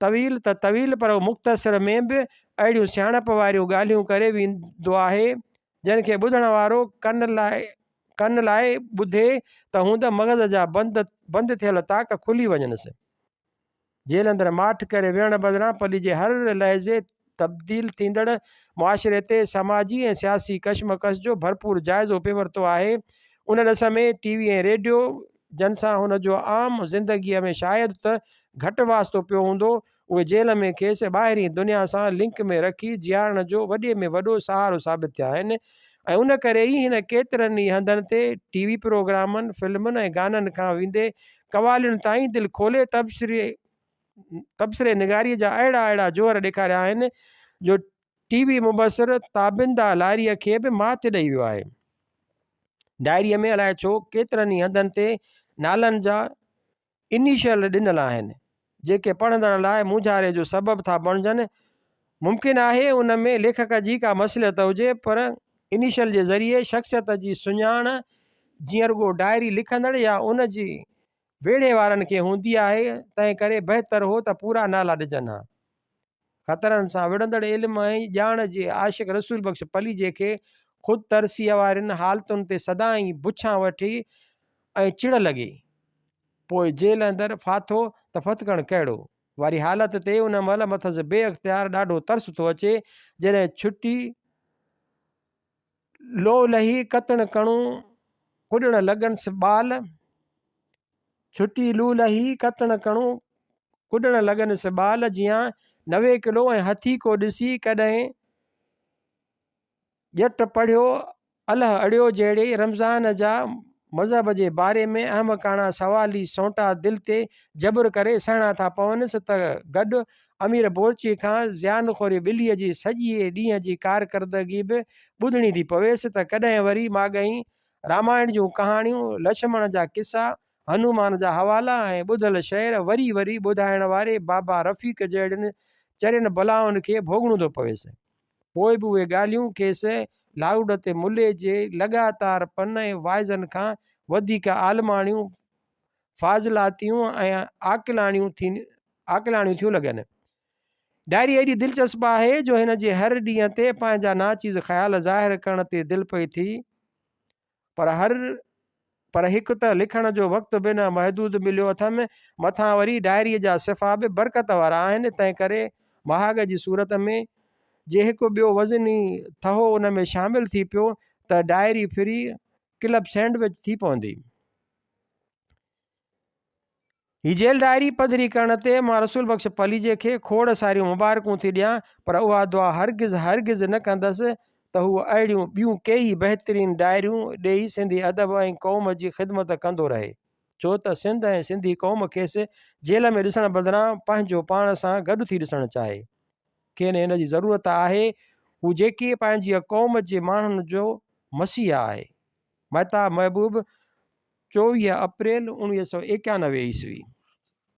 طويل ته طويل پر هو مختصر ۾ به اهڙيون سياڻپ واريون ڳالهيون ڪري ويندو آهي جن کي ٻڌڻ وارو ڪن لائي ڪن لائي ٻڌي ته هوند مغز جا بند بند ٿيل طاق کلي وڃنس. جيل اندر ماٺ ڪري ويهڻ بدران پليجي هر لحظي تبديل ٿيندڙ معاشري تي سماجي ۽ سياسي ڪشمڪش جو ڀرپور جائزو پئي ورتو آهي. ان ڏس ۾ ٽي وي ۽ ريڊيو جن سان هن جو عام زندگيء ۾ شايد ته گهٽ واسطو پيو هوندو، اهي جيل ۾ کيس ٻاهرين دنيا سان لنڪ ۾ رکي جيارڻ جو وڏي ۾ وڏو سهارو ثابت ٿيا آهن ۽ ان ڪري ئي هن ڪيترن ئي هنڌن تي ٽي وي پروگرامن، فلمن ۽ گانن کان ويندي قوالين تائين دل کولي تبصري تبصري نگاريء جا اهڙا اهڙا جوهر ڏيکاريا آهن جو ٽي وي مبصر تابنده لاريء کي به مات ڏئي ويو آهي. ڊائريء ۾ الائي ڇو ڪيترن ئي هنڌن تي نالن جا انيشل ڏنل آهن، جيڪي پڙهندڙ لاء مونجهاري جو سبب ٿا بڻجن. ممڪن آهي ان ۾ ليکڪ جي ڪا مصلحت هجي پر انيشل جي ذريعي شخصيت جي سڃاڻ جيئن رڳو ڊائري لکندڙ يا ان جي ويڙهي وارن کي هوندي آهي تنهن ڪري بهتر هو ته پورا نالا ڏجن ها. خطرن سان وڙهندڙ علم ۽ ڄاڻ جي عاشق رسول بخش پليجي کي خود ترسيء وارين حالتن تي سدائين بڇان وٺي ۽ چڙ لڳي. پوء جيل اندر ڦاٿو ته ڦٿڪڻ ڪهڙو؟ واري حالت تي ان مهل مٿس بي اختيار ڏاڍو ترس ٿو اچي، جڏهن ڇٽي لوهه لهي ڪتڻ ڪڻو ڪڏڻ لڳنس ٻال، ڇٽي لوهه لهي ڪتڻ ڪڻو ڪڏڻ لڳنس ٻال جيان نويڪلو ۽ هٿيڪو ڏسي ڪڏهن ڄٽ پڙهيو الهه اڙيو جهڙي رمضان جا مذهب جي باري ۾ احمقاڻا سوالي سونٽا دل تي جبر ڪري سهڻا ٿا پونس ته گڏ امير بورچي کان زيان خوري ٻليء جي سڄي ڏينهن جي ڪارڪردگي به ٻڌڻي ٿي پويس ته ڪڏهن وري ماڳهين رامائڻ جون ڪهاڻيون، لڇمڻ جا قصا، هنومان جا حوالا ۽ ٻڌل شعر وري وري ٻڌائڻ واري بابا رفيق جهڙين چرين بلائن کي ڀوڳڻو ٿو پويس. پوء به اهي ڳالهيون کيس لائوڊ تي ملي جي لڳاتار پن ۽ واعظن کان وڌيڪ عالماڻيون، فاضلاتيون ۽ عاقلاڻيون ٿيون لڳن. ڊائري ايڏي دلچسپ آهي جو هن جي هر ڏينهن تي پنهنجا ناچيز خيال ظاهر ڪرڻ تي دل پئي ٿي پر هر پر هڪ ته لکڻ جو وقت بنهه محدود مليو اٿم، مٿان وري ڊائريء جا صفحا به برڪت وارا آهن، تنهنڪري مهاڳ جي صورت ۾ جي هڪ ٻيو وزني ٿهو ان ۾ شامل ٿي پيو ته ڊائري ڦري ڪلب سينڊوچ ٿي پوندي. هي جيل ڊائري پڌري ڪرڻ تي مان رسول بخش پليجي کي کوڙ ساريون مبارڪون ٿي ڏيان پر اها دعا هرگز هرگز نه ڪندس ته هو اهڙيون ٻيون ڪيئي بهترين ڊائريون ڏيئي سنڌي ادب ۽ قوم جي خدمت ڪندو رهي ڇو ته سنڌ ۽ سنڌي قوم کيس جيل ۾ ڏسڻ بدران پنهنجو پاڻ سان گڏ ٿي ڏسڻ چاهي. کين هن جي ضرورت آهي هو جيڪي پنهنجيء قوم جي ماڻهن جو مسيحا آهي. مهتاب محبوب 24 اپريل 1991 عيسوي.